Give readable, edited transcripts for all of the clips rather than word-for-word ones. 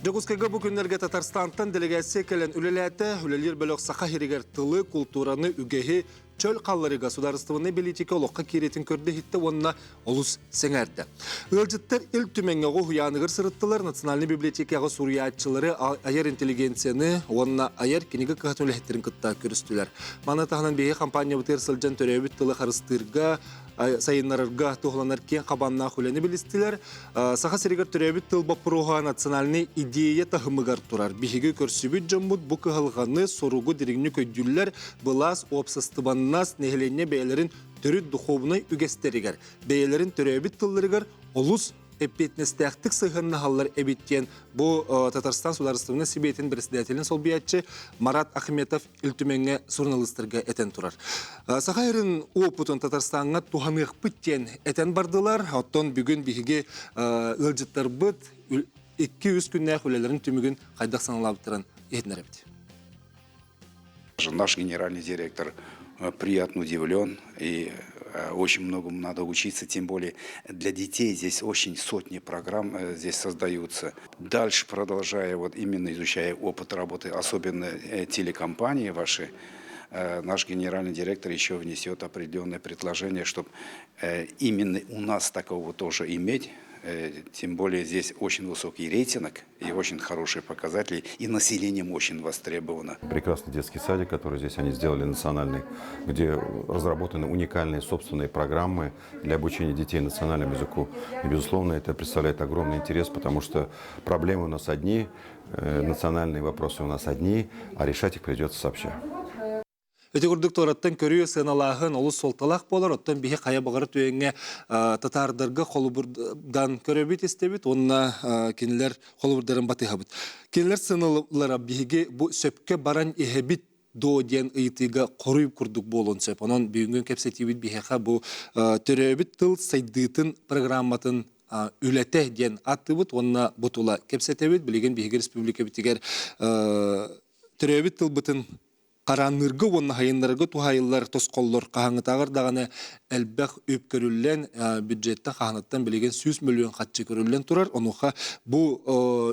Дьокуускайга бу күннэргэ Татарстантан дэлэгээссийэ кэлэн үлэлээтэ. Үлэлиир бөлөх Саха сиригэр тылы, култуураны, үгэһи, чөл халларыга судаарыстыбаннай бэлиитикэ олоххо киириитин көрдө-иһиттэ уонна олус сэҥээрдэ. Ыалдьыттар Ил Түмэҥҥэ оҕо уһуйааныгар сырыттылар, Национальнай библиотекаҕа суруйааччылары, айар интеллигенцияны уонна айар кинигэ кыһатын үлэһиттэрин кытта көрүстүлэр. Маны таһынан биһиги хампаанньабытыгар сылдьан төрөөбүт тылы харыстыырга, сайыннарарга туһуланар киэҥ хабааннаах үлэни билистилэр. Саха сиригэр төрөөбүт тыл боппуруоһа национальнай идея таһымыгар турар. Биһиги көрсүбүт дьоммут бу кыһалҕаны, соругу дириҥник өйдүүллэр, былаас, уопсастыбаннас, нэһилиэнньэ бэйэлэрин төрүт духуобунай үгэстэригэр, бэйэлэрин төрөөбүт тылларыгар олус эппиэтинэстээхтик сыһыаннаһаллар эбит диэн бу Татарстан Судаарыстыбаннай Сэбиэтин председателин солбуйааччы Марат Ахметов Ил Түмэҥҥэ суруналыыстарга этэн турар. Саха сирин уопутун Татарстаҥҥа туһаныахпыт диэн этэн бардылар. Оттон бүгүн биһиги ыалдьыттарбыт 2-3 күннээх үлэлэрин түмүгүн хайдах саҥалаабыттарын иһитиннэрэбит. Наш генеральный директор приятно удивлен и очень многому надо учиться, тем более для детей здесь очень сотни программ здесь создаются. Дальше продолжая, вот именно изучая опыт работы, особенно телекомпании ваши, наш генеральный директор еще внесет определенное предложение, чтобы именно у нас такого тоже иметь, тем более здесь очень высокий рейтинг и очень хорошие показатели, и населением очень востребовано. Прекрасный детский садик, который здесь они сделали национальный, где разработаны уникальные собственные программы для обучения детей национальному языку. И, безусловно, это представляет огромный интерес, потому что проблемы у нас одни, национальные вопросы у нас одни, а решать их придется сообща. Ити курдук туораттан көрүү сыаналааһын олус суолталаах буолар, оттон биһи хайа баҕар түгэҥҥэ татаардарга холобурдан көрөбүт истэбит уонна кинилэр холобурдарын батыһабыт. Кинилэр сыаналара биһиги бу сөпкө баран иһэбит дуо диэн ыйытыыга хоруй курдук буолуон сөп. Онон бүгүҥҥү кэпсэтиибит биһиэхэ бу төрөөбүт тыл сайдыытын программатын үлэтэ диэн ааттыыбыт уонна бу тула кэпсэтэбит. Билигин биһиги республикабытыгар төрөөбүт тылбытын хараанныырга уонна хайыннарарга туһаайыллар тосхоллор хаһааҥҥытааҕар даҕаны элбэх үп көрүллэн бюджеттан хаһаныттан билигин 100 миллион харчы көрүллэн турар. Онуоха бу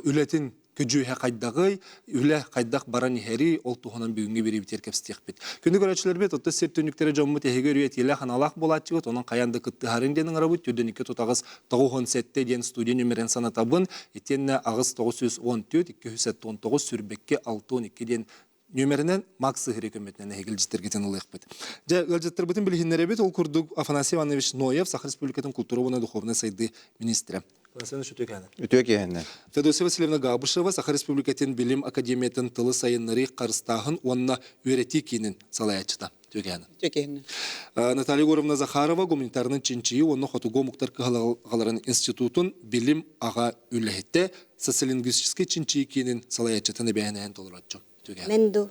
үлэтин көдьүүһэ хайдаҕый, үлэ хайдах баран иһэрий, ол туһунан бүгүҥҥү бириибитигэр кэпсэтиэхпит. Күнү көрөөччүлэрбит, отто сир түннүктэрэ дьоммут эһиги өрүү этиилээх аналаах буолааччыгыт, онон хайаан да кыттыһарын диэн ыҥырабыт, түрдэникки тутаҕыс 97 диэн студия нөмерин санатабын, итиэннэ аҕыс 914 279 сүрбэкки 62 диэн нүөмэринэн Макс Сыһыры көмөтүнэн эһиги илдьиттэргитин ылыахпыт. Дьэ, ыалдьыттарбытын билиһиннэрэбит. Ол курдук Афанасий Иванович Ноев, Саха Республикатын культура уонна духовнай сайдыы министрэ. Афанасий Иванович, үтүө кэһэнэ. Үтүө кэһэнэ. Федосия Васильевна Габышева, Саха Республикатын Билим Академиятын тылы сайыннарыы харыстааһын уонна үөрэтии киинин салайааччыта. Үтүө кэһэнэ. Үтүө кэһэнэ. Наталья Егоровна Захарова, гуманитарнай чинчийии уонна хотугу омуктар кыһалҕаларын институтун билим аҕа үлэһитэ, социолингвистическай чинчийии киинин салайааччытын эбээһинэһин толорооччу. Менду.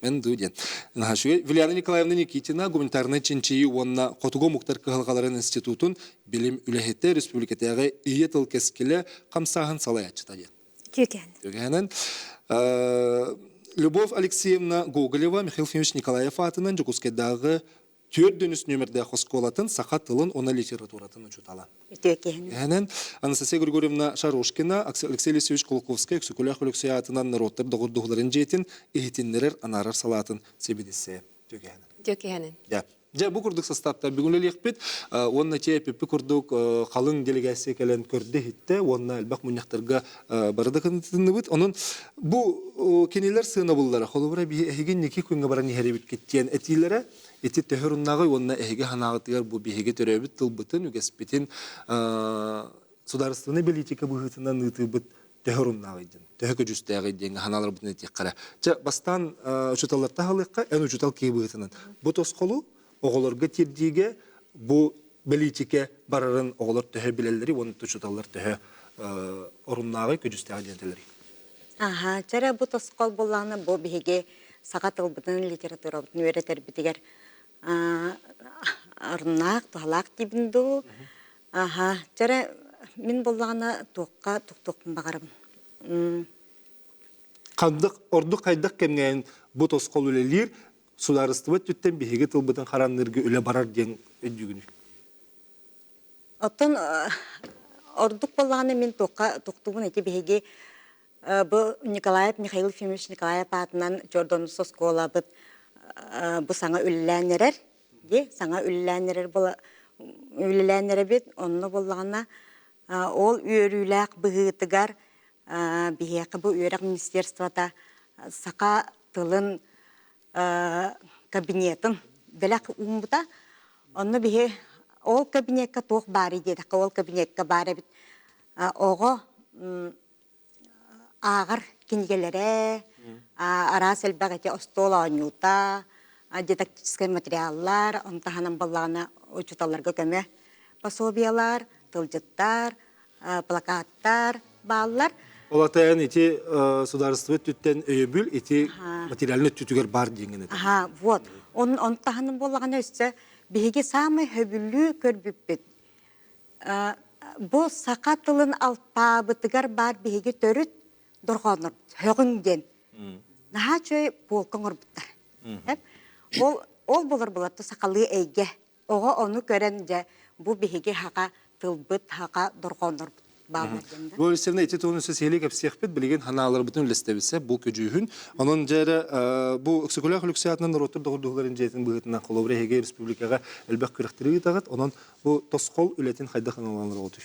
Менду диэн. Наһаа Вилиана Николаевна Никитина гуманитарнай чинчийии уонна хотугу омуктар кыһалҕаларын институтун билим үлэһитэ, республикатааҕы ийэ тыл кэскилэ хамсааһын салайааччыта диэн. Түөкээн. Түөкээнэн. Любовь Алексеевна Гоголева Михаил Ефимович Николаев аатынан Дьокуускайдааҕы түөрт дүнүс нүөмэрдээх оскуолатын саха тылын уонна литературатын учуутала. Үтүөкэһинэн. Анастасия Григорьевна Шарошкина, Алексей Алексеевич Кулаковскай Өксөкүлээх Өлөксөй аатынан норуоттар доҕордоһууларын дьиэтин иһитиннэрэр анаарар салаатын сэбиэдиссэйэ. Үтүөкэһинэн. Үтүөкэһинэн. Дьэ, бу курдук састааптар бүгүн үлэлиэхпит. Уонна те эпиппи курдук халыҥ делегация кэлэн көрдө-иһиттэ уонна элбэх мунньахтарга бары да кынытынныбыт. Онон бу кинилэр сыанабыллара, холобура биһи эһиги инники күҥҥэ баран иһэрибит диэн этиилэрэ ити төһө оруннааҕый уонна эһиги санааҕытыгар бу биһиги төрөөбүт тылбытын, үгэспитин судаарыстыбаннай бэлиитикэ быһыытынан ыытыыбыт төһө оруннааҕый диэн, төһө көдьүүстээҕий диэн санааларбытын этиэххэ эрэ. Чэ, бастаан учууталлартан аһылыахха, эн учуутал киһи быһыытынан. Бу тосхолу оҕолорго тиэрдиигэ бу бэлиитикэ барарын оҕолор төһө билэллэрий уонна учууталлар төһө оруннааҕый, көдьүүстээҕий диэн этэллэрий? Аха, чэрэ бу тосхол буоллаҕына бу биһиги саха тылбытын, литературабытын үөрэтэрбитигэр оруннаах, туһалаах диибин дуу. Аха, чэрэ мин буоллаҕына туохха тохтуохпун баҕарабын. Хандык, ордук хайдах кэмҥэ бу тосхол үлэлиир, судаарыстыба өттүттэн биһиги тылбытын харанныырга үлэ барар диэн өйдүүгүнүй? Оттон ордук буоллаҕына мин туохха тохтуубун ити биһиги. Бу Николаев Михаил Ефимович Николаев аатынан Чордонус оскуолабыт бу саҥа үлэлээн эрэр. Ди саҥа үлэлээн эрэр үлэлээн эрэбит. Онно буоллаҕына ол үөрүүлээх быһыытыгар биһиэхэ бу үөрэх министерствота саха тылын кабинетын бэлэх ууммута. Онно биһи ол кабинекка туох баарый диэтэххэ, ол кабинекка баар эбит оҕо ааҕар кинигэлэрэ, араас элбэх ити остуол оонньуута, дидактическай материаллар, ону таһынан буоллаҕына учууталларга көмө пособиелар, тылдьыттар, плакаттар бааллар. Ол атайан ити судаарыстыба өттүттэн өйөбүл ити материальный өттүтүгэр бар диэҥҥин этэ. Аха, вот. Он, он таһынан буоллаҕына өссө биһиги саамай сөбүлүү көрбүппүт Бу саха тылын алпаабытыгар баар биһиги төрүт дорҕооннор һөҕүҥ диэн наһаа үчүгэй полка оҥорбуттар. Ол ол болор булатты сахалыы эйгэ. Оҕо ону көрөн дьэ бу биһиги хака тылбыт хака дорҕооннорбут бааллар диэн да. Бу Алексеевна ити туһунан сиһилии кэпсиэхпит, билигин ханааларбытын үллэстэбитсэ бу көдьүүһүн. Онон дьэ эрэ бу Өксөкүлээх Өлөксөй аатынан норуоттар доҕордоһууларын дьиэтин быһыытынан холобура эһиги республикаҕа элбэх күрэхтэри ыытаҕыт. Онон Бу тосхол үлэтин хайдах аналланар оҕотуй?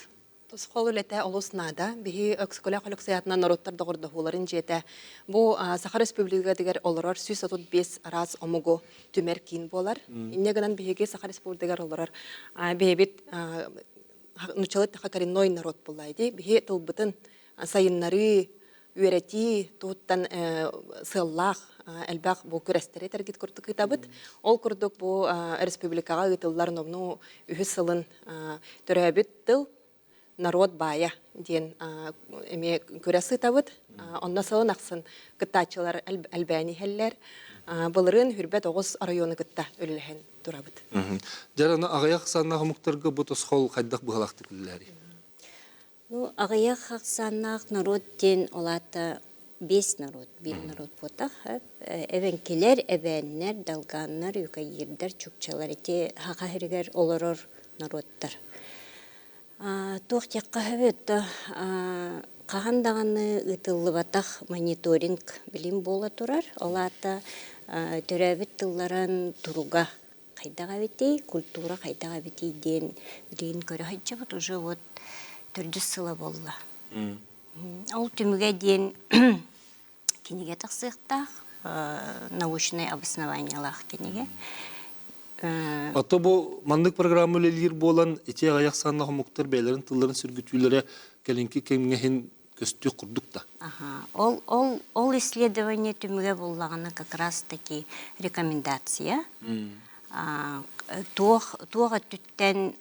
Тосхол үлэтэ олус наада. Биһи Өксөкүлээх Өлөксөй аатынан норуоттар доҕордоһууларын дьиэтэ бу Саха Республикатыгар олорор 135 араас омугу түмэр киин буолар. Инньэ гынан биһиги Саха Республикатыгар олорор бэйэбит нуччалыы эттэххэ коренной народ буолла дии. Биһи тылбытын сайыннарыы, үөрэтии туһуттан сыаллаах элбэх бу күрэстэри этэргит курдук ыытабыт. Ол курдук бу республикаҕа ыытыллар номнуо үһүс сылын төрөөбүт тыл народ баайа диэн эмиэ күрэс ыытабыт. Онно сылын ахсын кыттааччылар элбээн иһэллэр. Былырыын Хүрбэт оҕус оройуону кытта үлэлэһэн турабыт. Дьэ, аны аҕыйах санаах омуктарга бу тосхол хайдах быһалаахтык үлэлээрий? Ну, аҕыйах ахсааннаах норуот диэн ол аата биэс норуот, биир норуот буотах. Эбэҥкилэр, эбээннэр, долганнар, юкагирдар, чукчалар ити Саха сиригэр олорор норуоттар. Туох диэххэ сөбүй да хаһан даҕаны ыытыллыбатах мониторинг билим буола турар. Ол аата төрөөбүт тылларын туруга хайдах эбитий, культура хайдах эбитий диэн билигин көрө сылдьабыт уже вот төрдүс сыла буолла. Ол түмүгэ диэн кинигэ тахсыахтаах, научнай обоснованиелаах кинигэ. Ото бу маннык программа үлэлиир буолан ити аҕыйах санна омуктар бэйэлэрин тылларын сүргүтүүлэрэ кэлиҥки кэмҥэ иһин көстүөх курдук да. Ага. Ол, ол, ол исследование түмүгэ буллаҕына как раз таки рекомендация. Туох, туох өттүттэн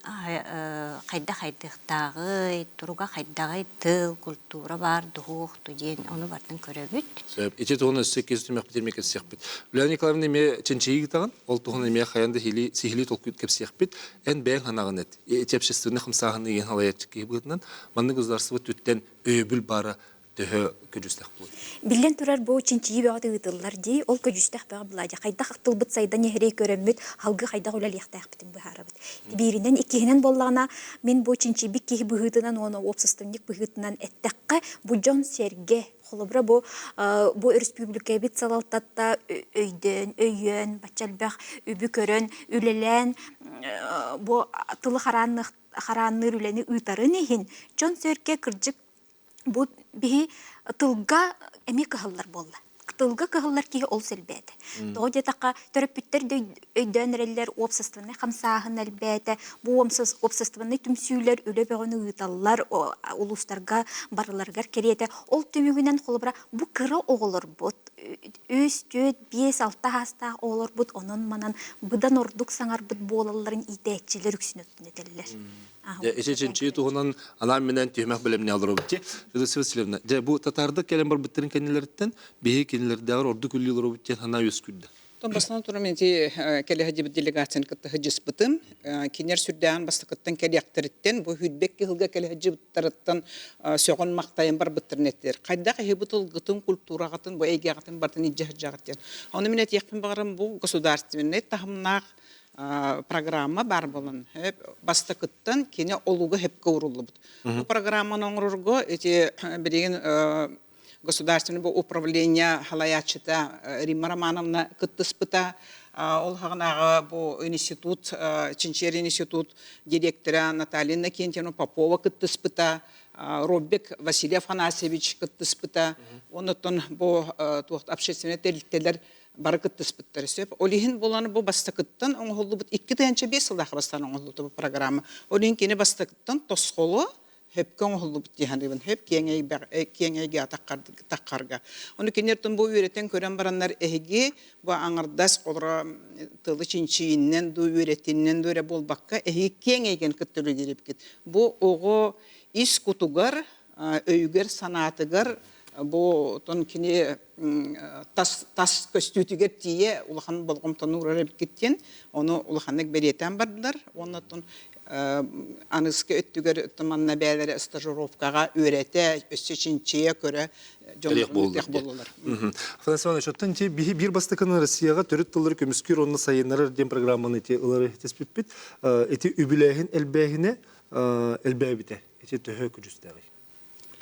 хайдах хайдыахтааҕый, туруга хайдаҕый, тыл, культура баар, дуһуох диэн ону бартын көрөбүт. Сөп. Ити туһун өссө киэс түмэхпит эмиэ кэпсиэхпит. Ульяна Николаевна эмиэ чинчийии ыытаҕын, ол туһун эмиэ хайан да сиһилии толкуй кэпсиэхпит. Эн бэйэҥ ханаҕын эт. Ити общественный хамсааһыны иһин халайаччы киһи быһыытынан маннык государство түттэн өйөбүл баара төһө көдьүүстээх буолуой? Биллэн турар, бу чинчийии бөҕөтө ыытыллар дии. Ол көдьүүстээх бөҕө былаадьа. Хайдах тылбыт сайдан иһэрий көрөммүт, салгыы хайдах үлэлиэхтээхпитин быһаарабыт. Бииринэн, иккиһинэн буоллаҕына, мин бу чинчийбит киһи быһыытынан уонна уопсастыбанньык быһыытынан эттэххэ, бу дьон-сэргэ, холобура бу бу өрөспүүбүлүкэбит салалтата өйдөөн, өйөөн, бачча элбэх үбү көрөн, үлэлээн бу тылы хараанныыр үлэни ыытарын иһин дьон-сэргэ кырдьык бу биһи тылга эмиэ кыһаллар буолла. Тылга кыһаллар киһи ол сэлбээтэ. Тоҕо диэтэххэ, төрөппүттэр да өйдөөн эрэллэр, уопсастыбаннай хамсааһын элбээтэ. Бу уопсастыбаннай түмсүүлэр үлэ бөҕөнү ыыталлар, улуустарга барыларыгар кэриэтэ. Ол түмүгүнэн, холобура, бу кыра оҕолорбут, үс, түөрт, биэс, алта саастаах оҕолорбут онон-манан быдан ордук саҥарбыт буолалларын иитээччилэр үксүн өттүн этэллэр. Дьэ, ити чинчийии туһунан анаан-минээн түһүмэх бэлэмнээх олоробут дии. Федосия Васильевна, дьэ, бу татаардык кэлэн барбыттарын кэннилэриттэн биһиги кинилэрдээҕэр ордук үлэлии олоробут диэн санаа үөскүүрдэ. Оттон бастатан туран ити кэлэ сылдьыбыт делегацияны кытта сылдьыспытым. Кинилэр сүрдээҕин бастакыттан кэлиэхтэриттэн, бу сүүрбэкки сылга кэлэ сылдьыбыттарыттан сөҕөн-махтайан барбыттарын эттилэр. Хайдах эһи бу тылгытын, культураҕытын, бу эйгэҕитин барытын илдьэ сылдьаҕыт диэн. Ону мин этиэхпин баҕарам бу государственнай таһымнаах программа баар буолан бастакыттан кини олуга хөпкө уруллубут. Бу программаны оҥорорго ити билигин государственный управление халаяччыта Римма Романовна кыттыспыта. Ол хаҕынааҕы бу институт, чинчийэр институт директора Наталья Иннокентьевна Попова кыттыспыта, Роббек Василий Афанасьевич кыттыспыта. Оннуттан бу туох общественный тэрилтэлэр бары кыттыспыттар сөп. Ол иһин буолан бу бастакыттан оҥоһуллубут 2005 сыллаах бастаан оҥоһуллубут бу программа. Ол иһин кини бастакыттан тосхолу хөпкө оҥоһуллубут дии саныыбын. Хөп киэҥ эйгэ таххарга. Ону кинилэртэн бу үөрэтэн көрөн бараннар эһиги бу аҥардас олоро тылы чинчийиннэн дуу үөрэтиннэн дуу эрэ буолбакка эһиги киэҥ эйгэни кытта үлэлиир Бу оҕо ис кутугар, өйүгэр, санаатыгар бу отон кини тас тас көстүүтүгэр тиийэ улахан болҕомтону уурар эбиккит диэн ону улаханнык бэлиэтээн бардылар уонна оттон аныгыскы өттүгэр манна бэйэлэрэ стажировкаҕа үөрэтэ өссө чинчийэ көрө дьоннорун буоллулар. Афанасий Иванович, оттон ити биһи биир бастакынан Россияҕа төрүт тыллары көмүскүүр уонна сайыннарар диэн программаны ити ылары түспүппүт. Ити үбүлээһин элбээһинэ элбээбитэ. Ити төһө күдьүстээҕий?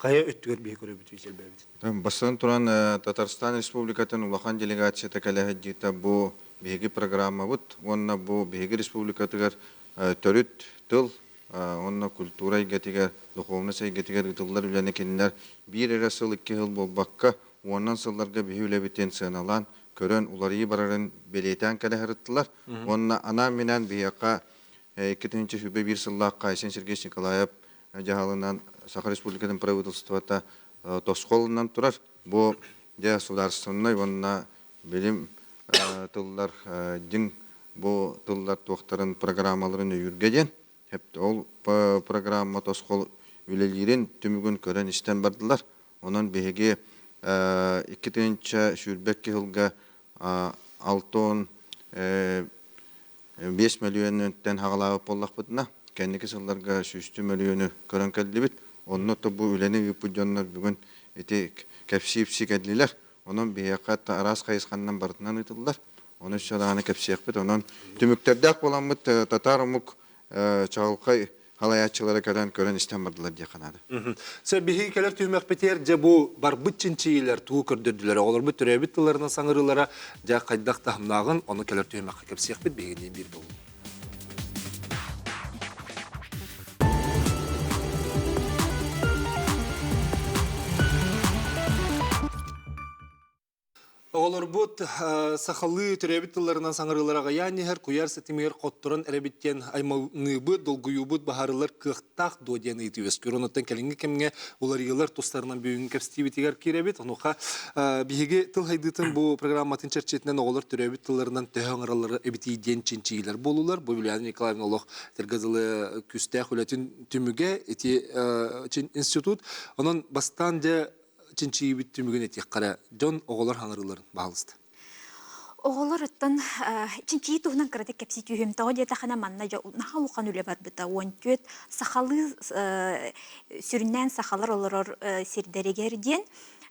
Хайа өттүгэр биһи көрөбүт элбээбит? Бастатан туран, Татарстан Республикатын улахан делегацията кэлэ сылдьыыта бу биһиги программабыт уонна бу биһиги республикатыгар төрүт тыл уонна культура эйгэтигэр, духовность эйгэтигэр ыытыллар үлэни кинилэр биир эрэ сыл, икки сыл буолбакка, уонунан сылларга биһи үлэбитин сыаналаан, көрөн, уларыйыы барарын бэлиэтээн кэлэ сырыттылар. Уонна анаан-минээн биһиэхэ 2021 сыллаахха Айсен Сергеевич Николаев дьаһалынан Саха Республикатын правительствота тосхолунан турар. Бу дьэ судаарыстыбаннай уонна билим тыллар дьиҥ бу тыллар туохтарын программаларын өйүүргэ диэн ол программа тосхол үлэлиирин түмүгүн көрөн-истэн бардылар. Онон биһиги 2022 сылга 65 мөлүйүөнүттэн хаҕалаабыт буоллахпытына, кэнники сылларга сүүстүү мөлүйүөнү көрөн кэллибит. Онно то бу үлэни ыыппыт дьоннор бүгүн ити кэпсии-ипсии кэллилэр. Онон биһиэхэ араас хайысханнан барытынан ыытыллар. Ону өссө даҕаны кэпсиэхпит. Онон түмүктэрдээх буоламмыт татаар омук чаҕылхай халайааччылара кэлэн көрөн-истэн бардылар диэххэ наада. Сэ биһиги кэлэр түһүмэхпитигэр дьэ бу барбыт чинчийиилэр тугу көрдөрдүлэр, оҕолорбут төрөөбүт тылларынан саҥарыылара дьэ хайдах таһымнааҕын ону кэлэр түһүмэххэ кэпсиэхпит биһигини биир буолуҥ. Оҕолорбут сахалыы төрөөбүт тылларынан саҥарыылара аҕыйаан иһэр, куйаар ситимигэр хотторон эрэбит диэн аймалныыбыт, долгуйуубут баһарылар кыахтаах дуо диэн ыйытыы үөскүүр. Онуттан кэлиҥҥи кэмҥэ уларыйыылар тустарынан бүгүҥҥү кэпсэтиибитигэр киирэбит. Онуоха биһиги тыл сайдыытын бу программатын чэрчитинэн оҕолор төрөөбүт тылларынан төһө ыҥыраллара эбитий диэн чинчийиилэр буолулар. Бу Юлиана Николаевна олох этэргэ дылы күүстээх үлэтин түмүгэ ити институт. Онон бастаан дьэ чинчийиибит түмүгүн этиэххэ эрэ, дьон оҕолор хаҥырыыларын баһылыста. Оҕолор оттон чинчийии туһунан кыратык кэпсии түһүм. Тоҕо диэтэххинэ манна дьэ наһаа улахан үлэ барбыта. 14 сахалыы сүрүннээн сахалар олорор сирдэригэр диэн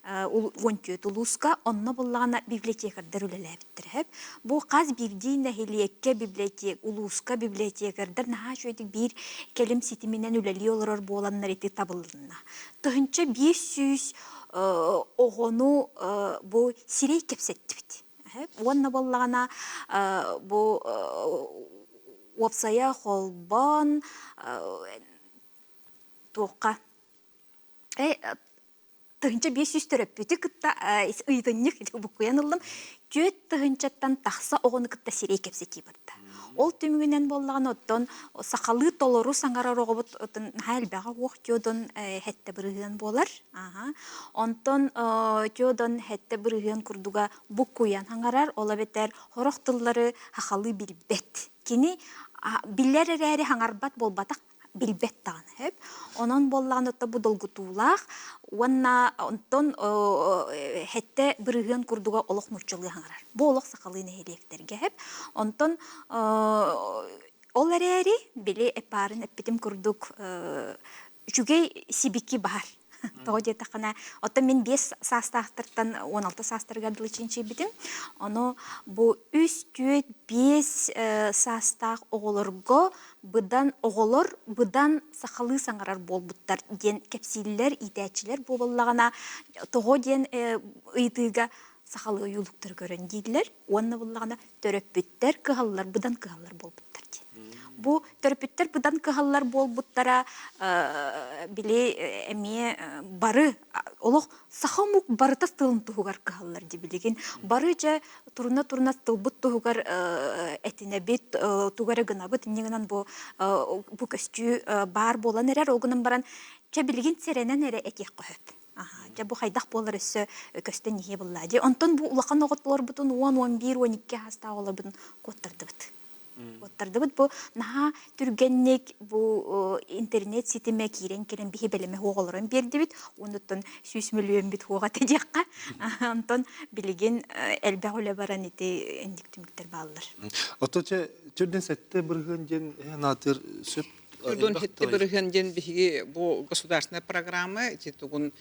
14 улууска онно буллаҕына библиотекардар үлэлээбиттэр. Бу хас биирдии нэһилиэккэ библиотек улууска библиотекардар наһаа үчүгэйдик биир кэлим ситиминэн үлэлии олорор буоланнар ити табылынна. 1500 оҕону бу сирэй кэпсэттибит. Уонна буоллаҕына бу уопсайа холбоон туохха 1500 төрөппүтү кытта ыйытынньык буккуйан ыллым. 4 тыһыынчаттан тахса оҕону кытта сирэй кэпсэтии барда. Ол түмүгүнэн буоллаҕына оттон сахалыы толору саҥарар оҕобут наһаа элбэҕэ уох тиодон 7% буолар. Онтон тиодон 7% курдуга буккуйан саҥарар, ол эбэтэр сорох тыллары сахалыы билбэт. Кини билэр эрээри саҥарбат буолбатах билбэт даҕаны сөп. Онон буоллаҕына оттон бу долгутуулаах уонна онтон 7% курдуга олох нууччалыы саҥарар. Бу олох сахалыы нэһилиэктэргэ сөп. Онтон ол эрээри били эппаарын эппитим курдук үчүгэй сибики баар. Тоҕо диэтэххинэ, оттон мин 5 саастаахтартан 16 саастарыгар дылы чинчийбитим. Ону бу 3, 4, 5 саастаах оҕолорго быдан оҕолор быдан сахалыы саҥарар буолбуттар диэн кэпсииллэр, иитээччилэр буоллаҕына, тоҕо диэн ыйытыыга сахалыы ойуулуктары көрөн дииллэр уонна буллаҕына төрөппүттэр кыһаллар быдан кыһаллар буолбуттар диэн. Бу төрөппүттэр быдан кыһаллар буолбуттара били эмиэ бары олох саха омук барыта тылын туһугар кыһаллар дии билигин бары дьэ туруна туруна тылбыт туһугар этинэбит тугу эрэ гынабыт инньэ гынан бу бу көстүү баар буолан эрэр ол гынан баран чэ билигин сэрэнэн эрэ этиэххэ сөп. Дьэ бу хайдах буолар өссө көстөн иһиэ буллаа дии. Онтон бу улахан оҕотолорбутун 10, 11, 12 саастаах оҕолорбутун куоттардыбыт. Куоттардыбыт бу наһаа түргэнник бу интернет ситимэ киирэн кэлэн биһи бэлэмэ оҕолорун биэрдибит. Онуттан сүүс мөлүйүөн бит хуоҕа диэххэ. Онтон билигин элбэх үлэ баран ити инник түмүктэр бааллар. Ото төрдөн сэтте бырыһыан диэн наатыр сөп Түрдон хетте бырыһыан диэн биһиги бу государственная программа ити тугун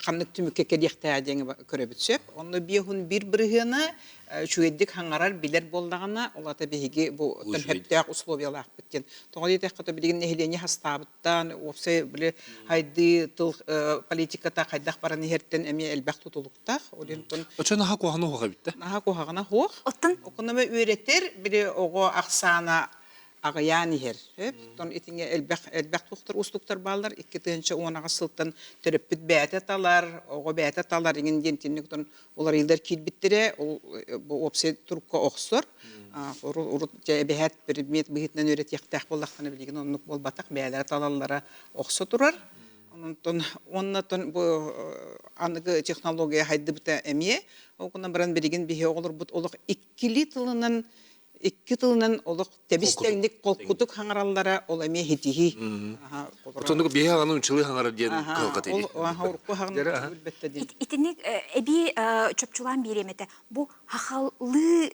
ханнык түмүккэ кэлиэхтээх диэн көрөбүт сөп. Онно биэһун биир бырыһыана үчүгэйдик хаҥарар билэр буоллаҕына, ол ата биһиги бу төнһөптөөх условиялаахпыт диэн. Тоҕо диэтэххэ то билигин нэһилиэнньэ хастаабыттан, уопсай били хайды тыл политиката хайдах баран иһэртэн эмиэ элбэх тутулуктаах. Ол иһин Очо наһаа куһаҕана уһуох эбит да? Наһаа куһаҕана суох. Оттон Оконома үөрэтэр били оҕо ахсаана аҕыйаан иһэр. Оттон итиҥэ элбэх элбэх туохтар уустуктар бааллар. 2018 сылтан төрөппүт бэйэтэ талар, оҕо бэйэтэ талар иҥин диэн итинник отон уларыйыылар киирбиттэрэ. Ол бу уопсай турукка охсор. Урут дьэ эбэһээт предмет быһыытынан үөрэтиэхтээх буоллахтарына билигин оннук буолбатах. Бэйэлэрэ талаллара охсо турар. Онтон уонна бу аныгы технология хайдыбыта эмиэ. Ол гынан баран билигин биһи оҕолорбут олох иккилии тылынан икки тылынан олох тэбис-тэҥник холкутук хаҥараллара ол эмиэ хитиһии. Отонук биһи аҕаны унчылыы хаҥарар диэн кыһалҕа тири. Урукку хаҥарар билбэттэ диэн. Итинник эбии чопчулаан биэриэм этэ. Бу хахалыы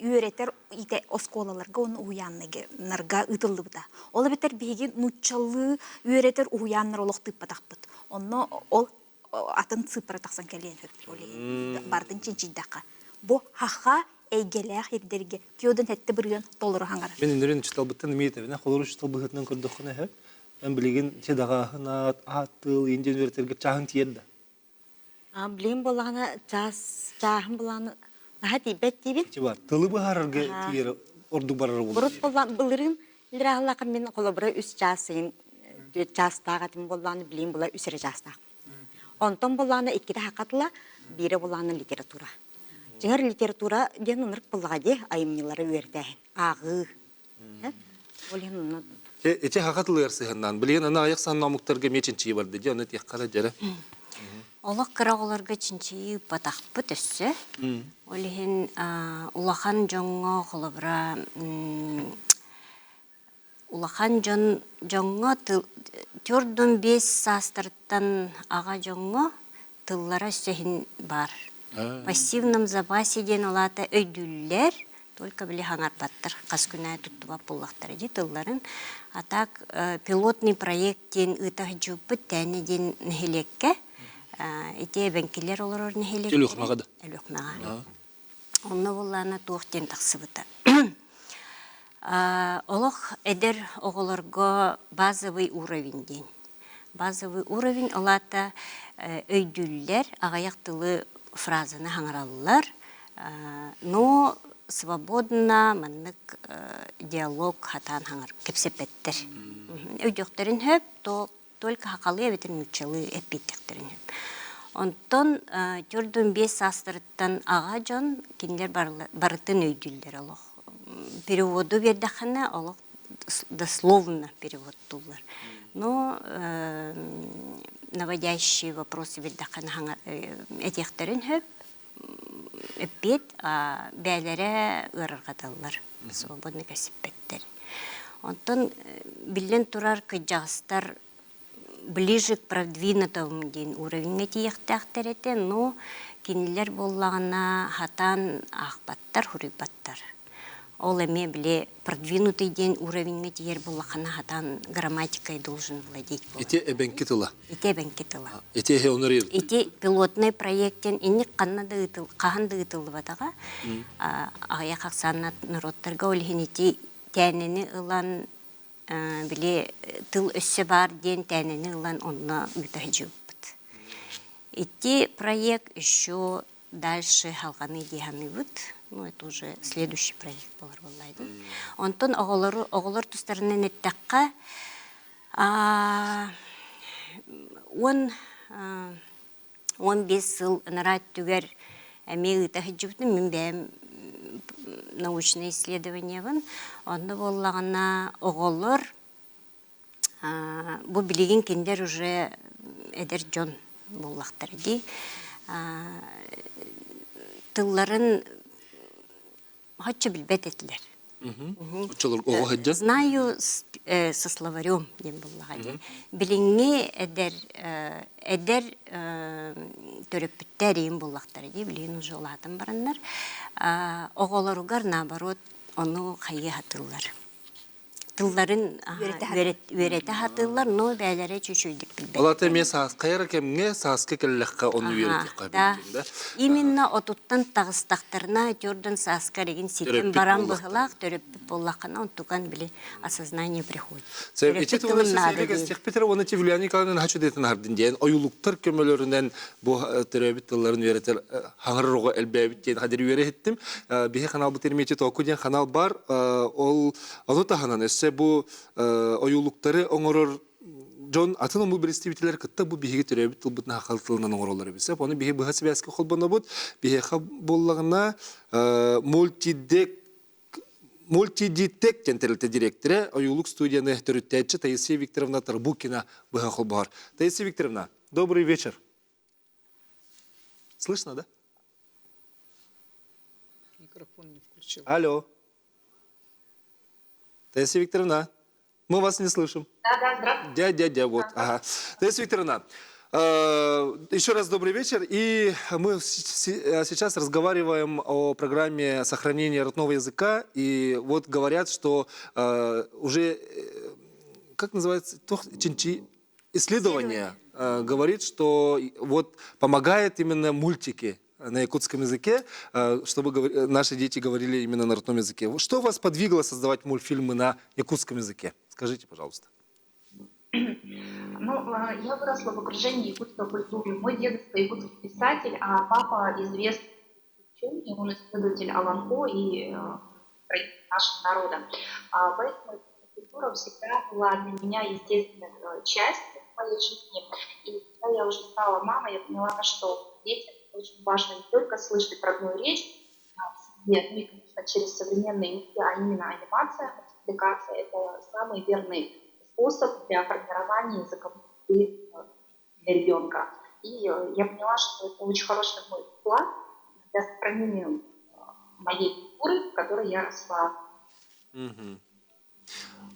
үөрэтэр итэ оскуолаларга уонна уһуйааннарга ыытыллыбыта. Ол эбэтэр биһиги нууччалыы үөрэтэр уһуйааннар олох тыыппатахпыт. Онно ол атын сыыппара тахсан кэлиэн сөп. Ол иһин барытын чинчийдэххэ. Бу хаха эйгэлээх ирдэргэ Федон этте бырыан толору хаҥарар. Мин үнүрүн учуталбыттан эмиэ этэбинэ, холору учутал быһыытынан көрдөххүнэ эһэ, эн билигин чедаҕааһын аат, аат тыл, индиан үөрэтэргэ чааһын тиийэр да? Билигин буоллаҕына чаас чааһын булааны наһаа тиийбэт диибин. Ити бар, тылы быһаарарга тиийэр ордук барар буолуо. Урут буоллаан былырыын Илрааллаахха мин холобура үс чаас сайын түөрт чаастаах этим буоллаҕына билигин була үс эрэ чаастаах. Онтон буоллаҕына иккитэ хакатыла, биирэ буоллаҕына литература. Дьиҥэр литература диэн ынырык буоллаҕа дии айымньылары үөрэтээһин, ааҕыы. Ол иһин онно Ити хаха тылыгар сыһыннаан, билигин аны айах санна омуктарга эмиэ чинчийии барда дии, ону этиэххэ эрэ дьэрэ. Олох кыра оҕолорго чинчийии ыыппатахпыт өссө. Ол иһин улахан дьоҥҥо холобура улахан дьон дьоҥҥо төрдүн биэс саастарыттан аҕа дьоҥҥо тыллара өссө иһин баар. Пассивном запасе диэн ол аата өйдүүллэр, только били хаҥарбаттар, хас күн аайы туттубат буоллахтара дии тылларын. А так пилотный проект диэн ыыта сылдьыбыппыт Тээнэ диэн нэһилиэккэ. Ити эбэҥкилэр олорор нэһилиэктэрэ. Өлүөхүмэҕэ да? Өлүөхүмэҕэ. Онно буоллаҕына туох диэн тахсыбыта. Олох эдэр оҕолорго базовый уровень диэн. Базовый уровень ол аата өйдүүллэр, аҕыйах тылы фразаны хаҥараллар, но свободно маннык диалог хатаан хаҥар кэпсэппэттэр. Өйдүөхтэрин сөп, то только хахалыы эбэтэр нууччалыы эппиэттэхтэрин сөп. Онтон төрдүн биэс саастарыттан аҕа дьон кинилэр барытын өйдүүллэр олох. Переводу биэрдэххинэ олох дословно переводтууллар. Но наводящие вопросы биэрдэххинэ этиэхтэрин сөп, эппиэт бээлэрэ ыарырҕаталлар, свободно кэсиппэттэр. Онтон биллэн турар кыдьаҕастар ближе к продвинутому диэн уровеньҥа тиийиэхтээхтэр этэ, но кинилэр буоллаҕына хатаан аахпаттар, суруйбаттар. Ол эмиэ били продвинутый диэн уровеньҥа тиийэр буоллаххына хатан грамматикой должен владеть буолар. Ити эбэҥки тыла. Ити эбэҥки тыла. Ити эһи онор Ити пилотный проекттен инник ханна да ыытыл хаһан да ыытыллыбатаҕа. Аҕыйах ахсааннаах норуоттарга ол иһин ити тээнэни ылан били тыл өссө баар диэн тээнэни ылан онно ыыта сылдьыбыппыт. Ити проект еще дальше халҕаныы дии саныыбыт. Ну, это уже следующий проект буолар буоллаа дии. Онтон оҕолору оҕолор тустарынан эттэххэ, 15 сыл ынараа өттүгэр эмиэ ыыта сылдьыбытым. Мин бэйэм научное исследованиебын. Онно буоллаҕына оҕолор бу билигин кинилэр уже эдэр дьон буоллахтара дии. Тылларын Хачча билбэт этилэр. Оччолор оҕо сылдьан? Знаю со словарем диэн буоллаҕа дии. Билиҥҥи эдэр эдэр төрөппүттэр ийин буллахтара дии, билигин уже улаатан бараннар оҕолоругар наоборот ону хайыы сатыыллар. Тылларын үөрэтэ сатыыллар, но бээлэрэ чүчүйдүк билбэттэр. Ол ата эмиэ сааскайар кэмҥэ сааска кэллэххэ ону үөрэтиэххэ да. Именно отуттан таҕыстахтарына төрдөн сааска эригин ситэн баран быһылаах төрөппүт буоллаххына онтукан били осознание приходит. Ити туһунан кэстиэхпит эрэ уонна Юлиана Николаевна наһаа чудейтан аһардын диэн ойуулуктар көмөлөрүнэн бу төрөөбүт тылларын үөрэтэр хаҥырар оҕо элбээбит диэн хадир үөрэ иһиттим. Биһи ханаалбыт Эрмити Току диэн ханаал бар. Ол ону таһынан өссө бу ойуулуктары оҥорор дьон атын омук биристибитилэр кытта бу биһиги төрөөбүт тылбытын хахал тылынан оҥороллор эбит. Ону биһи быһа сибээскэ холбонобут. Биһиэхэ буоллаҕына мультидек Мультидитек диэн тэрилтэ дириэктэрэ, ойуулук студияны төрүттээччи Таисия Викторовна Тарбукина быһа холбоһор. Таисия Викторовна, добрый вечер. Слышно, да? Микрофон не включил. Алло. Таисия Викторовна, мы вас не слышим. Да, да, здравствуйте. Дядя, дядя, вот. Ага. Таисия Викторовна, еще раз добрый вечер. И мы сейчас разговариваем о программе сохранения родного языка. И вот говорят, что уже, как называется, исследование говорит, что вот помогает именно мультики на якутском языке, чтобы наши дети говорили именно на родном языке. Что вас подвигло создавать мультфильмы на якутском языке? Скажите, пожалуйста. Ну, я выросла в окружении якутской культуры. Мой дедушка якутский писатель, а папа известный ученый, он исследователь олонхо и нашего народа. Поэтому культура всегда была для меня естественной частью моей жизни. И когда я уже стала мамой, я поняла, что детям очень важно не только слышать родную речь в семье, ну и, конечно, через современные медиа, а именно анимация, мультипликация – это самый верный способ для формирования языковой среды для ребенка. И я поняла, что это очень хороший мой вклад для сохранения моей культуры, в которой я росла. Угу.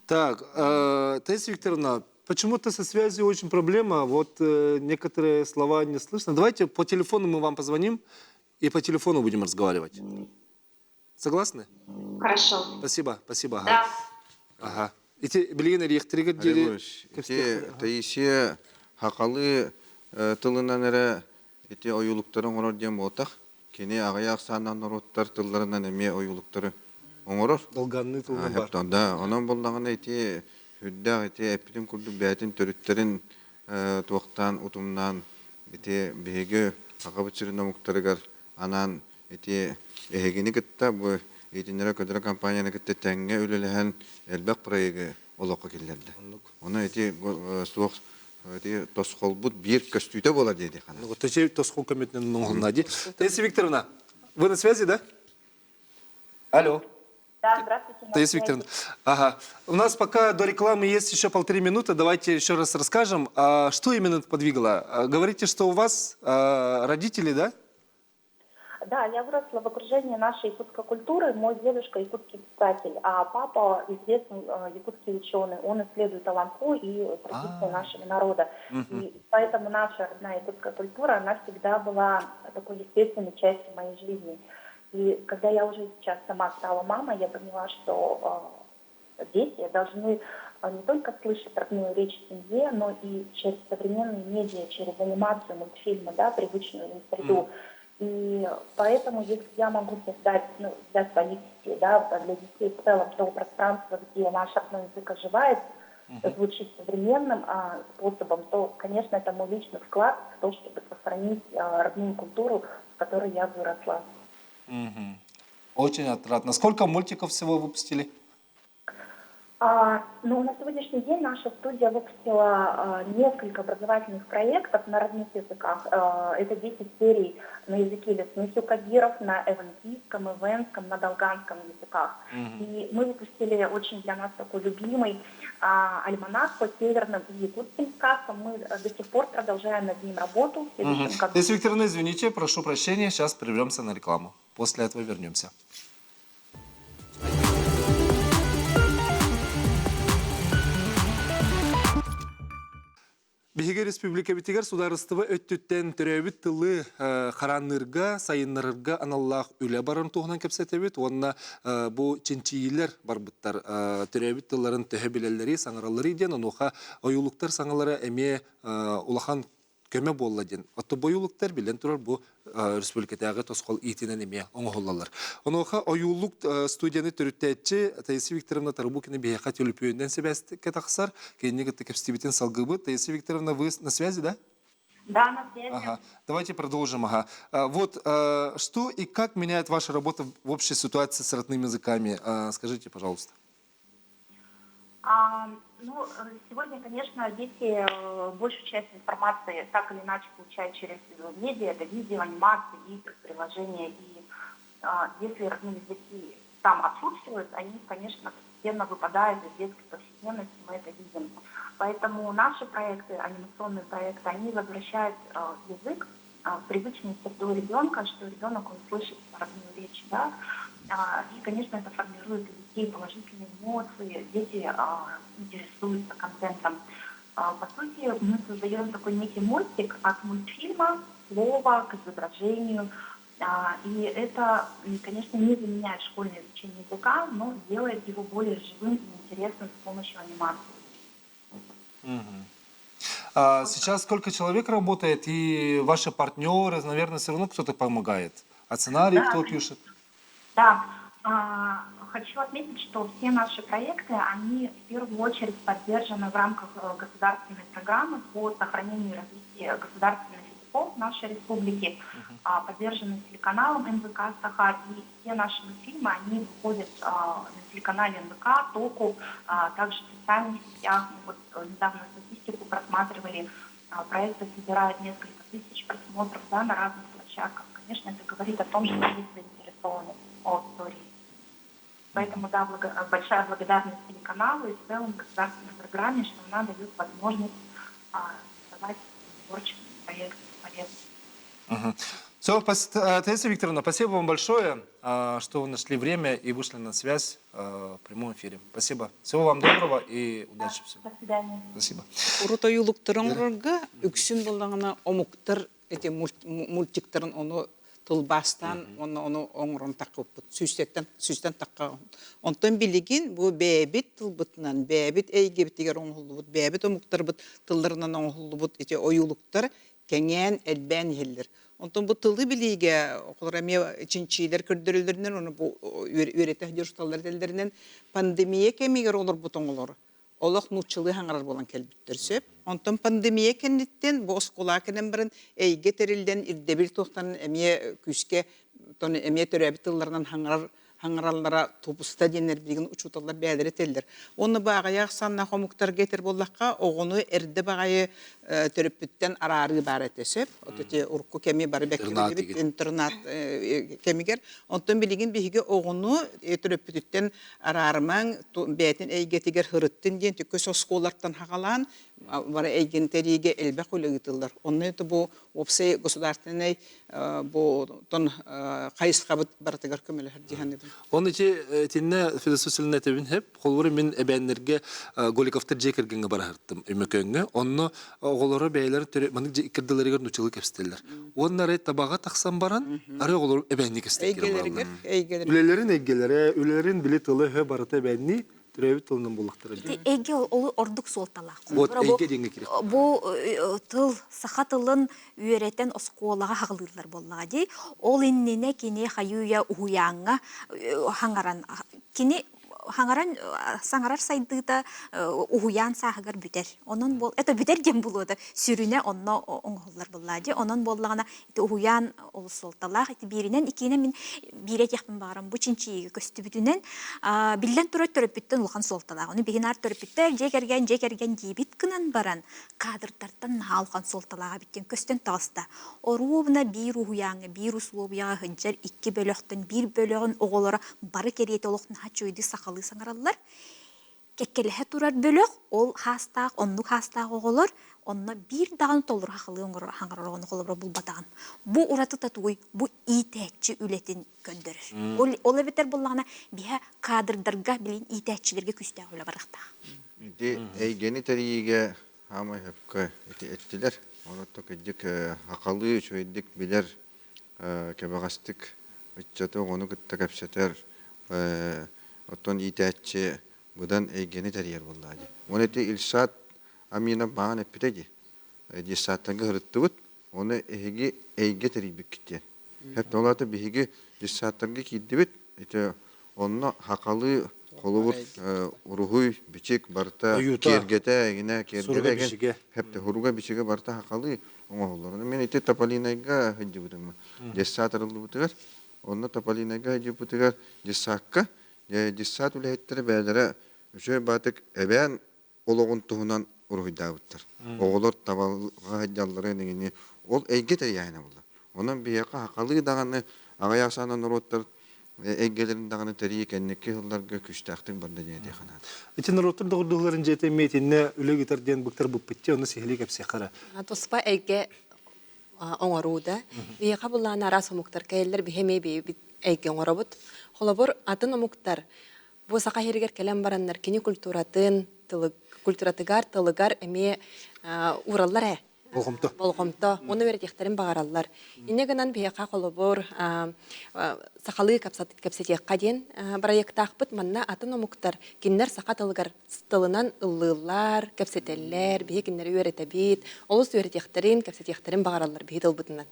Так, Таисия Викторовна, почему-то со связью очень проблема. Вот некоторые слова не слышно. Давайте по телефону мы вам позвоним и по телефону будем разговаривать. Согласны? Хорошо. Спасибо, спасибо. Ага. Да. Ага. Ити билигин эриэхтэригэр диэри Ити Таисия сахалыы тылынан эрэ ити ойуулуктары оҥорор диэн буолтах. Кини аҕыйах ахсааннаах норуоттар тылларынан эмиэ ойуулуктары оҥорор. Долганныы тылынан бар. Да, онон буллаҕына ити үрдээх ити эппитин курдук бэйэтин төрүттэрин туохтаан утумнаан ити биһиги Сахабыт сирин омуктарыгар анаан ити эһигини кытта бу итиннэрэ көтөрө компанияны кытта тэҥҥэ үлэлэһэн элбэх проегы олоххо киллэрдэ. Ону ити суох ити тосхолбут биир көстүүтэ буолар диэти хана. Ну, вот тосхол көмөтүнэн оҥоһунна дии. Таисия Викторовна, вы на связи, да? Алло. Да, здравствуйте. На Таисия Викторовна. Ага. У нас пока до рекламы есть еще 1,5 минуты. Давайте еще раз расскажем, а что именно подвигло. Говорите, что у вас родители, да? Да, я выросла в окружении нашей якутской культуры. Мой дедушка якутский писатель, а папа известный якутский ученый. Он исследует олонхо и традиции нашего народа. И поэтому наша родная якутская культура, она всегда была такой естественной частью моей жизни. И когда я уже сейчас сама стала мамой, я поняла, что дети должны не только слышать родную речь в семье, но и через современные медиа, через анимацию, мультфильмы, да, привычную им среду. И поэтому, если я могу создать, ну, для своих детей, да, для детей в целом то пространство, где наш родной язык оживает, звучит современным способом, то, конечно, это мой личный вклад в то, чтобы сохранить родную культуру, в которой я выросла. Угу. Очень отрадно. Сколько мультиков всего выпустили? Ну, на сегодняшний день наша студия выпустила несколько образовательных проектов на родных языках. Это 10 серий на языке лесных юкагиров, на эвенкийском, эвенском, на долганском языках. И мы выпустили очень для нас такой любимый альманах по северным и якутским сказкам. Мы до сих пор продолжаем над ним работу. В следующем году. Таисия Викторовна, извините, прошу прощения, сейчас прервемся на рекламу. После этого вернемся. Биһиги республикабытыгар судаарыстыба өттүттэн төрөөбүт тылы хараанныырга, сайыннарарга аналлаах үлэ барарын туһунан кэпсэтэбит уонна бу чинчийиилэр барбыттар. Төрөөбүт тылларын төһө билэллэрий, саҥаралларый диэн онуоха ойуулуктар саҥалара эмиэ улахан көмө буолла диэн. Оттон бойуулуктар биллэн турар бу республикатааҕы тосхол иитинэн эмиэ оҥоһуллаллар. Онуоха ойуулук студияны төрүттээччи Таисия Викторовна Тарабукина биһиэхэ төлөпүөнүнэн сибээскэ тахсар. Кинини кытта кэпсэтиибитин салгыыбыт. Таисия Викторовна, вы на связи, да? Да, на связи. Ага. Давайте продолжим. Ага. Вот что и как меняет ваша работа в общей ситуации с родными языками? Скажите, пожалуйста. Ну, сегодня, конечно, дети большую часть информации так или иначе получают через медиа, это видео, анимации, игры, приложения. И если родные языки там отсутствуют, они, конечно, постепенно выпадают из детской повседневности, мы это видим. Поэтому наши проекты, анимационные проекты, они возвращают язык в привычную среду ребенка, что ребенок, он слышит родную речь, да, и, конечно, это формирует у детей положительные эмоции, дети интересуются контентом. По сути, мы создаем такой некий мостик от мультфильма, слова к изображению, и это, конечно, не заменяет школьное изучение языка, но делает его более живым и интересным с помощью анимации. А сейчас сколько человек работает, и ваши партнеры, наверное, все равно кто-то помогает? А сценарий Да, кто пишет? Да, хочу отметить, что все наши проекты, они в первую очередь поддержаны в рамках государственной программы по сохранению и развитию государственных языков нашей республики, поддержаны телеканалом НВК «Саха», и все наши мультфильмы, они выходят на телеканале НВК, Току, также в социальных сетях. Мы вот недавно статистику просматривали, проекты собирают несколько тысяч просмотров, да, на разных площадках. Конечно, это говорит о том, что есть заинтересованность аудитории. Поэтому, да, большая благодарность телеканалу и в целом государственной программе, что она дает возможность создавать творческие проекты полезные. Угу. Все, Таисия Викторовна, спасибо вам большое, что вы нашли время и вышли на связь в прямом эфире. Спасибо. Всего вам доброго и удачи. Да, до свидания. Спасибо. Урут ойуулуктарын оҥорорго үксүн буоллаҕына омуктар эти мультиктарын ону тылбаастаан уонна ону оҥорон таххыппыт сүүстэттэн сүүстэн тахха. Онтон билигин бу бэйэбит тылбытынан, бэйэбит эйгэбитигэр оҥоһуллубут, бэйэбит омуктарбыт тылларынан оҥоһуллубут ити ойуулуктар кэҥээн, элбээн иһэллэр. Онтон бу тылы билиигэ оҕолор эмиэ чинчиилэр көрдөрөллөрүнэн, ону бу үөрэтэ сылдьар этэллэринэн пандемия кэмигэр олорбут оҥолор олох нууччалыы хаҥарар буолан кэлбиттэр сөп. Онтон пандемия кэнниттэн бу оскуола кэлэн баран эйгэ тэриллэн ирдэбил туохтан эмиэ күүскэ эмиэ төрөөбүт тылларынан хаҥарар хаҥараллара тубуста диэннэр билигин учууталлар бэйэлэрэ этэллэр. Уонна бааҕайаах саннаах омуктарга этэр буоллахха, оҕону эрдэ баҕайы төрөппүттэн араарыы баар этэ сөп. От урукку кэми бары бэккэ интернат кэмигэр. Онтон билигин биһиги оҕону төрөппүтүттэн араарымаҥ, бэйэтин эйгэтигэр һырыттын диэн түккүс оскуолартан хаҕалаан. Бары эйгин тэриигэ элбэх үлэ ыытыллар. Онно это бу уопсай государственный бу тон хайысхабыт барытыгар көмөлөһөр дии саныыбын. Оны ити итиннэ философия этебин хеп холбура мин эбээннэргэ Голиковтар дьиэ кэргэҥҥэ бараһыртым Өймөкөөҥҥө. Онно оҕолоро бэйэлэрин төрө маннык дьиэ иккирдилэригэр нуччалыы кэпсэтэллэр. Уонна арай табаҕа тахсан баран арай оҕолору эбээннии кэпсэтэн бараллар. Үлэлэрин эйгэлэрэ, үлэлэрин били тыла-өһө барыта эбээннии төрөөбүт тылынан буллахтара Ити эйгэ ол ордук суолталаах. Вот эйгэ диэҥҥэ киирэр. Бу тыл саха тылын үөрэтэн оскуолаҕа хаҕылыыллар буоллаҕа дии. Ол иннинэ кини хайыы-үйэ уһуйааҥҥа хаҥаран кини хаҥаран саҥарар сайдыыта уһуйаан сааһыгар бүтэр. Онон буол это бүтэр диэн булуода сүрүнэ онно оҥоһуллар буоллаа дии. Онон буоллаҕына ити уһуйаан олус суолталаах. Ити бииринэн, иккиинэн мин биирэ этиэхпин баҕарам бу чинчийиигэ көстүбүтүнэн биллэн турар төрөппүттэн улахан суолталаах. Ону биһи наар төрөппүттэр дьиэ кэргэн, дьиэ кэргэн диибит гынан баран кадрдартан наһаа улахан суолталаах эбит диэн көстөн таҕыста. Оруобуна биир уһуйааҥҥа, биир усулуобуйаҕа сылдьар икки бөлөхтөн биир бөлөҕүн оҕолоро бары кэриэтэ олох наһаа үчүгэйдик сахалыы саҥараллар. Кэккэлэһэ турар бөлөх ол хаастаах, оннук хаастаах оҕолор онно биир даҕаны толору сахалыы оҥорор саҥарар оҕону холобура булбатаҕым. Бу уратыта тугуй? Бу иитээччи үлэтин көрдөрөр. Ол, ол эбэтэр буоллаҕына биһэ кадрдарга, билин иитээччилэргэ күүстээх үлэ барыахтаах. Ити эйгэни тэрийиигэ хаамай хөпкө ити эттилэр. Онон кырдьык хахалыы үчүгэйдик билэр, кэбэҕэстик ыччаты оҕону кытта кэпсэтэр, оттон иитээччи быдан эйгэни тэрийэр буоллаҕа дии. Уонна ити Ильшат Аминов баҕан эппитэ дии. Детсадтарга сырыттыбыт, Оны эһиги эйгэ тэрийбиккит диэн. Хэт ол аата биһиги детсадтарга киирдибит. Ити онно хахалыы холобур уруһуй, бичик барыта киэргэтэ, эҥинэ киэргэлэ эҥин хэпте хуруга бичигэ барыта хахалыы оҥоһуллар. Мен ити Тополинайга сылдьыбытым. Детсад арыллыбытыгар, онно Тополинайга сылдьыбытыгар детсадка детсад үлэһиттэрэ бэйэлэрэ үчүгэй баатык эбээн олоҕун туһунан уруһуйдаабыттар. Оҕолор табалга сылдьалларын эҥини ол эйгэ тэрийээһинэ буолла. Онон биһиэхэ сахалыы даҕаны аҕыйах саана норуоттар эйгэлэрин даҕаны тэрийии кэнники сылларга күүстээхтик барда диэн этиэххэ наада. Ити норуоттар доҕордоһууларын дьиэтэ эмиэ итиннэ үлэ ыытар диэн быктар быппытчы, ону сиһилии кэпсиэххэ эрэ. Туспа эйгэ оҥоруу да. Биһиэхэ буллаан араас омуктар кэлэллэр, биһи эмиэ бэйэбит эйгэ оҥоробут. Холобур, атын омуктар Бу саха сиригэр кэлэн бараннар кини культуратын, тылы, культуратыгар, тылыгар эмиэ уураллар ээ. Болҕомто. Болҕомто. Уонна үөрэтиэхтэрин баҕараллар. Инньэ гынан биһиэхэ холобур сахалыы кэпсэтиэххэ диэн бырайыактаахпыт. Манна атын омуктар кинилэр саха тылыгар тылынан ыллыыллар, кэпсэтэллэр, биһи кинилэри үөрэтэбит. Олус үөрэтиэхтэрин, кэпсэтиэхтэрин баҕараллар биһи тылбытынан.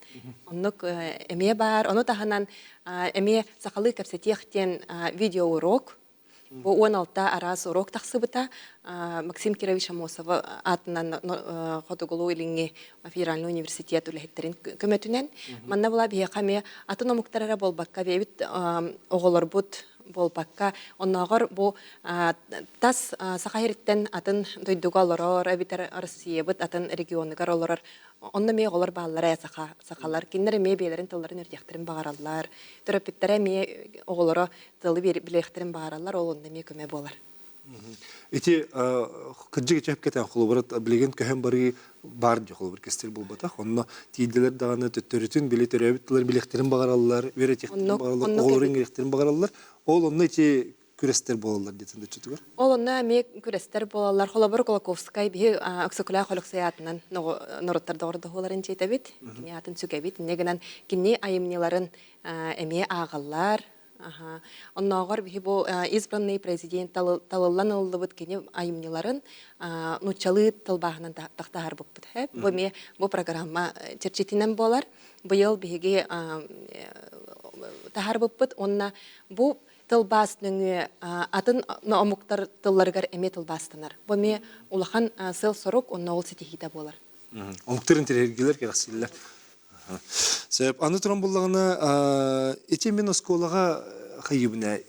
Оннук эмиэ баар. Ону таһынан эмиэ сахалыы кэпсэтиэх диэн видеоурок. Бу 16 араас урок тахсыбыта. Максим Кирович Амосова аатынан Хотугулуу-Илиҥҥи федеральный университет үлэһиттэрин көмөтүнэн. Манна була биһиэхэ эмиэ атын омуктар эрэ буолбакка, бэйэбит оҕолорбут буолбакка, оннооҕор бу тас Саха сириттэн атын дойдуга олорор, эбэтэр Россиябыт атын регионугар олорор Онно эмиэ оҕолор бааллара ээ саха, сахалар. Кинилэр эмиэ бэйэлэрин тылларын үрдиэхтэрин баҕараллар. Төрөппүттэрэ эмиэ оҕолоро тылы билиэхтэрин баҕараллар, ол онно эмиэ көмө буолар. Ити кырдьык ити эпкэтэн холобура билигин көһөн барыы баар дии холобур кэстил буолбатах. Онно тиийдилэр даҕаны төттөрүтүн били төрөөбүт тылларын билиэхтэрин баҕараллар, үөрэтиэхтэрин баҕараллар, оҕолорун иҥэриэхтэрин баҕараллар. Ол онно ити күрэстэр буолаллар диэтин доччутугар. Ол онно эмиэ күрэстэр буолаллар. Холобур, Кулаковскай биһи Өксөкүлээх Өлөксөй аатынан норуоттар доҕордоһууларын дьиэтэбит, кини аатын сүгэбит. Инньэ гынан кини айымньыларын эмиэ ааҕаллар. Оннооҕор биһи бу избранный президент талыллан ылыллыбыт кини айымньыларын нууччалыы тылбааһынан тахтаһарбыппыт. Бу эмиэ бу программа чэрчитинэн буолар. Быйыл биһиги таһаарбыппыт уонна бу тылбаас нөҥүө атын омуктар тылларыгар эмиэ тылбаастанар. Бу эмиэ улахан сыал-сорук уонна ол ситиһиитэ буолар. Омуктар интэриэһиргиилэр кэрэхсииллэр. Сөп. Аны туран буллаҕына, ити мин оскуолаҕа хайыбына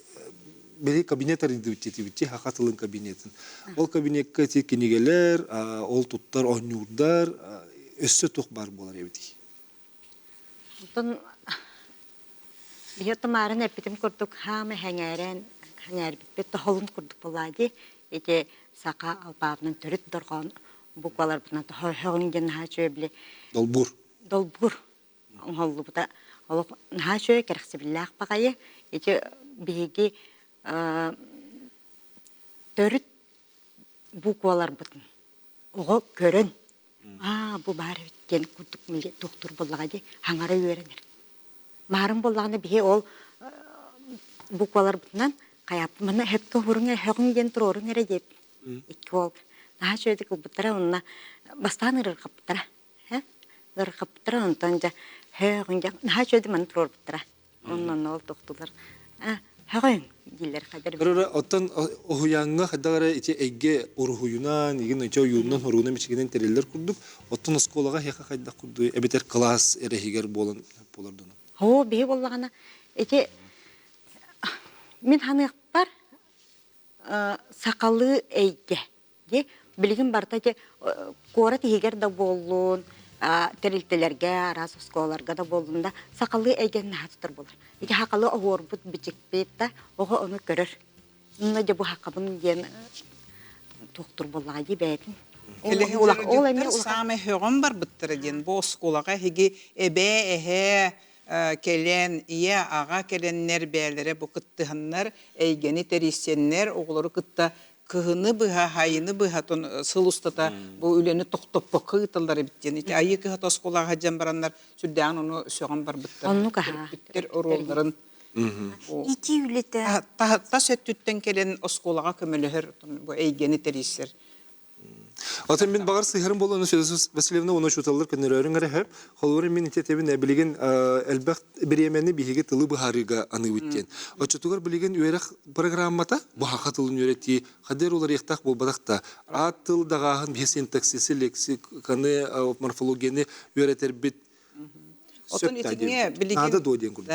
били кабинет арыйдыбыт диэтибит саха тылын кабинетын. Ол кабинекка ити кинигэлэр, ол туттар оонньуурдар өссө туох баар буолар эбитий? Онтон биһи тумаарын эппитим курдук хаама сэҥээрэн сэҥээрбиппит тоһолун курдук буоллаа дии. Ити саха алпаабынан төрүт дорҕоон букваларбытынан хөҕүн диэн наһаа үчүгэй били Долбуур. Долбуур оҥоһуллубута олох наһаа үчүгэй кэрэхсэбиллээх баҕайы. Ити биһиги төрүт букваларбытын оҕо көрөн аа бу баар эбит диэн курдук туохтуур буоллаҕа дии хаҥара үөрэнэр. Маарын буоллаҕына биһи ол букваларбытынан хайааппыт манна сөпкө уһуруҥ эрэ сөҕүҥ диэн туруоруҥ эрэ диэбит. Икки уол наһаа үчүгэйдик ылбыттара уонна бастаан ырырҕаппыттара. Ырырҕаппыттара онтон дьэ һөөҕүҥ дьэ наһаа үчүгэйдик манна туруорбуттара. Онно ол тохтулар. Һөҕүҥ дииллэр хайдар. Ырыра оттон уһуйааҥҥа хайдах эрэ ити эйгэ уруһуйунан, игин ити ойуунан, хоруунан бичигинэн тэриллэр курдук, оттон оскуолаҕа эһиэхэ хайдах курдук эбэтэр кылаас эрэ иһигэр буолан буолар дуу? Оо, биһи буоллаҕына ити мин ханыахпар сахалыы эйгэ Дии, билигин барыта ити куорат иһигэр да буоллун, тэрилтэлэргэ, араас оскуолаларга да буоллун да, сахалыы эйгэни наһаа тутар буолар. Ити сахалыы оһуорбут, бичикпит да, оҕо ону көрөр. Онно дьэ бу сахабын диэн туохтур буоллаҕа дии бэйэтин. Ол эмиэ саамай һөҕөн барбыттара диэн бу оскуолаҕа эһиги эбээ, эһээ кэлэн, ийэ, аҕа кэлэннэр бэйэлэрэ бу кыттыһаннар, эйгэни тэрийсэннэр, оҕолору кытта кыһыны быһа, хайыны быһа сыл устата бу үлэни тохтоппокко ыыталлар эбит диэн. Ити айыы кыһата оскуолаҕа сылдьан бараннар сүрдээҕин ону сөҕөн барбыттар. Оннук аһаа. Төрөппүттэр оруолларын Ити үлэтэ тас өттүттэн кэлэн оскуолаҕа көмөлөһөр бу эйгэни тэрийсэр. Атын мин баҕар сыһарым буолан Васильевна уонна учууталлар көннөрөөрүҥ эрэ сөп. Холобура мин ити этэбин билигин элбэх бириэмэни биһиги тылы быһаарыыга аныыбыт диэн. Оччотугар билигин үөрэх программата бу саха тылын үөрэтии хадер уларыйыахтаах буолбатах да аат тыл даҕааһын биһи синтаксисы, лексиканы, морфологияны үөрэтэрбит Отон итиҥҥэ билигин наада дуо диэн курдук.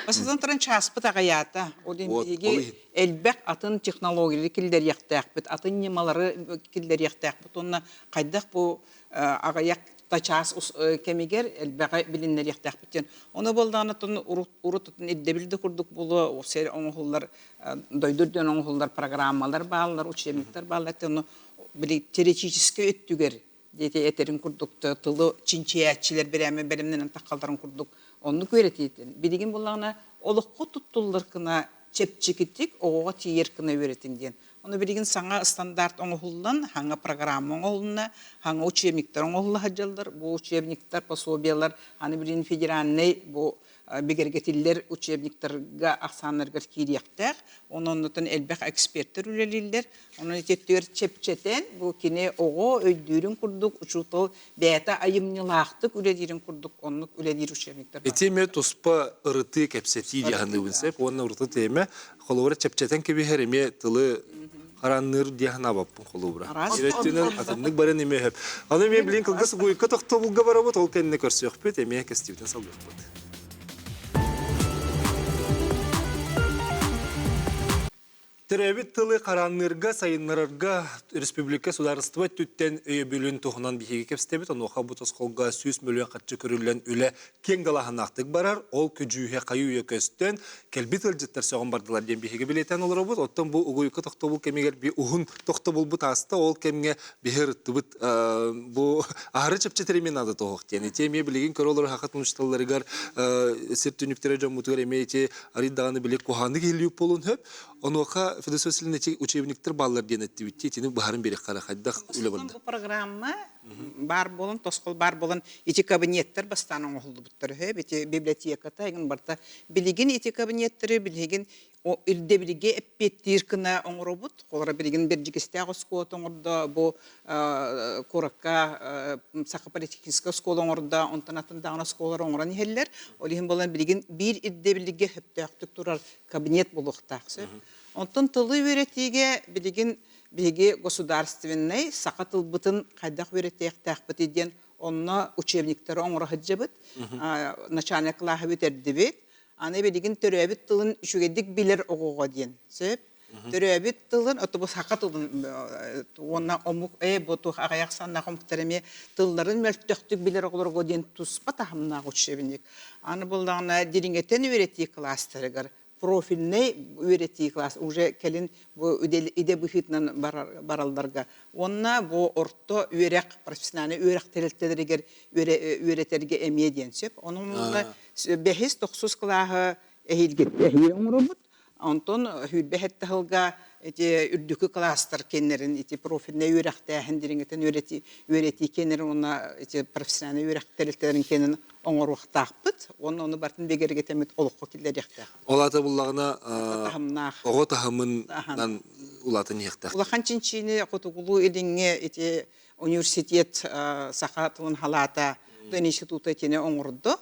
Бастатан туран чааспыт аҕыйаата. Ол иһин биһиги элбэх атын технологиялары киллэриэхтээхпит, атын ньымалары киллэриэхтээхпит уонна хайдах бу аҕыйах та чаас кэмигэр элбэҕи билиннэриэхтээхпит диэн. Ону буоллаҕына урут урут ирдэбил да курдук буолуо сир оҥоһуллар дойду үрдүнэн оҥоһуллар программалар бааллар, учебниктар бааллар. Ону били теоретическэй өттүгэр диэти этэрин курдук тылы чинчийээччилэр бирээмэ бэлэмнэнэн таххалларын курдук оннук үөрэтиитин. Билигин буоллаҕына олоххо туттуллар гына чэпчэкитик оҕоҕо тиийэр гына үөрэтин диэн. Ону билигин саҥа стандарт оҥоһуллан, саҥа программа оҥоһулунна, саҥа учебниктар оҥоһулла сылдьаллар. Бу учебниктар, пособиелар аны билигин федеральнай бу бигэргэтиллэр учебниктарга ахсааннарыгар киириэхтээх. Онон элбэх эксперттэр үлэлииллэр. Онон ититтигэр чэпчэтэн, бу кини оҕо өйдүүрүн курдук, учуутал бэйэтэ айымньылаахтык үлэлиирин курдук оннук үлэлиир учебниктар Ити эмиэ туспа ырытыы, кэпсэтии дьаһаныыбын сөп уонна ураты тиэмэ холобура чэпчэтэн кэбиһэр эмиэ тылы харанныыр дии санаабаппын холобура. Өттүнэн атыннык баран эмиэ сөп. Аны эмиэ билин кылгас угуйка тохтобулга барабыт, ол кэннэ көрсүөхпүт, эмиэ кэстибитин салгыахпыт. Төрөөбүт тылы хараанныырга, сайыннарарга республика судаарыстыба өттүттэн өйөбүлүн туһунан биһиги кэпсэтэбит. Онуоха бу тосхолго 100 мөлүйүөн харчы көрүллэн үлэ киэҥ далааһыннаахтык барар. Ол көдьүүһэ хайы-үйэ көстөн, кэлбит ыалдьыттар сөҕөн бардылар диэн биһиги билиэтэн олоробут. Оттон бу угуйука тохтобул кэмигэр би уһун тохтобулбут ааста. Ол кэмҥэ биһи ырыттыбыт бу аһары чэпчэтэр эмиэ наада тоһох диэн. Ити эмиэ билигин көрө олорор хахат учууталларыгар сир түннүктэрэ дьоммутугар эмиэ ити арый даҕаны били куһаҕаннык иһиллибит буолуон сөп. Онуоха Федосия Васильевна ити учебниктар бааллар диэн эттибит итини быһарын биэриэххэ хайдах үлэ барда? Бу программа баар буолан, тосхол баар буолан ити кабинеттар бастаан оҥоһуллубуттар үһү. Ити библиотеката игин барыта билигин ити кабинеттары билигин ирдэбилгэ эппиэттиир гына оҥоробут. Холобура билигин Бэрдьигэстээх оскуолата оҥордо, бу куоракка Саха политехническай оскуола оҥордо, онтон атын даҕаны оскуолалар оҥорон иһэллэр. Ол иһин буолан билигин биир ирдэбилгэ сөптөөхтүк турар кабинет буолуохтаах сөп. Онтон тылы үөрэтиигэ билигин биһиги государственнай саха тылбытын хайдах үөрэтиэхтээхпитий диэн онно учебниктары оҥоро сылдьабыт. Начальник кылааһы бүтэрдибит. Аны билигин төрөөбүт тылын үчүгэйдик билэр оҕоҕо диэн сөп. Төрөөбүт тылын, ото бу саха тылын уонна омук э бу туох аҕыйах саннаах омуктар эмиэ тылларын мөлтөхтүк билэр оҕолорго диэн туспа таһымнаах учебник. Аны буллаҕына дириҥэтэн үөрэтии кылаастарыгар. профильнай үөрэтии класс уже кэлин бу идэ быһыытынан баралларга уонна бу орто үөрэх профессиональнай үөрэх тэрилтэлэригэр үөрэтэргэ эмиэ диэн сөп. Онон бэһис тохсус кылааһы эһиилгитте эһиил оҥоробут. Онтон сүүрбэ сэттэ сылга ити үрдүкү кылаастар киэннэрин ити профильнай үөрэхтээһин дириҥэтэн үөрэтии үөрэтии киэннэрин уонна ити профессиональнай үөрэх тэрилтэлэрин киэнин оҥоруохтаахпыт уонна ону барытын бигэргэтэммит олоххо киллэриэхтээх. Ол аата буллаҕына таһымнаах оҕо таһымынан улаатан иһиэхтээх. Улахан чинчиини Хотугулуу-Илиҥҥи ити университет саха тылын халаата института итини оҥордо.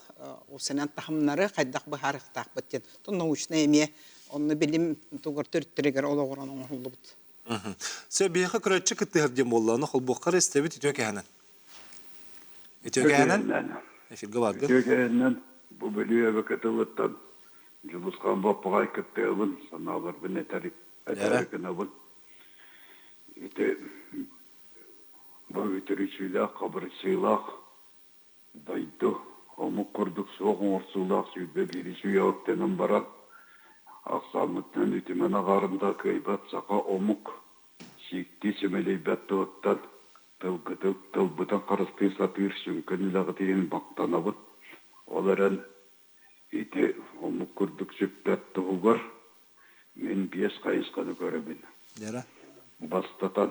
Усанан таһымнары хайдах быһаарыахтаахпыт диэн. Научнай эмиэ онно билим тугар төрүттэригэр олоҕуран оҥоһуллубут. Сөп биһиэхэ көрөөччү кыттыһар диэн буолла. Ону холбуохха эрэ истэбит үтүө кэһэнэн. Үтүө кэһэнэн эфиргэ бааргын. Үтүө кэһэнэн бу Бүлүү эбэ кытылыттан Дьулусхан Боппоҕой кыттыабын, санааларбын этэр этээри гынабын. Ити бу үтүрүчүүлээх, хабырычыылаах дойду омук курдук суох оҥорсуулаах 21 үйэ үктэнэн баран, ахсааммытынан үтүмэн аҕаарын да кыайбат саха омук сииктии симэлийбэт туһуттан тылгытын, тылбытын харыстыы сатыыр сүҥкэн үлэҕитин махтанабыт. Ол эрэн ити омук курдук сүппэт туһугар мин биэс хайысханы көрөбүн. Бастатан,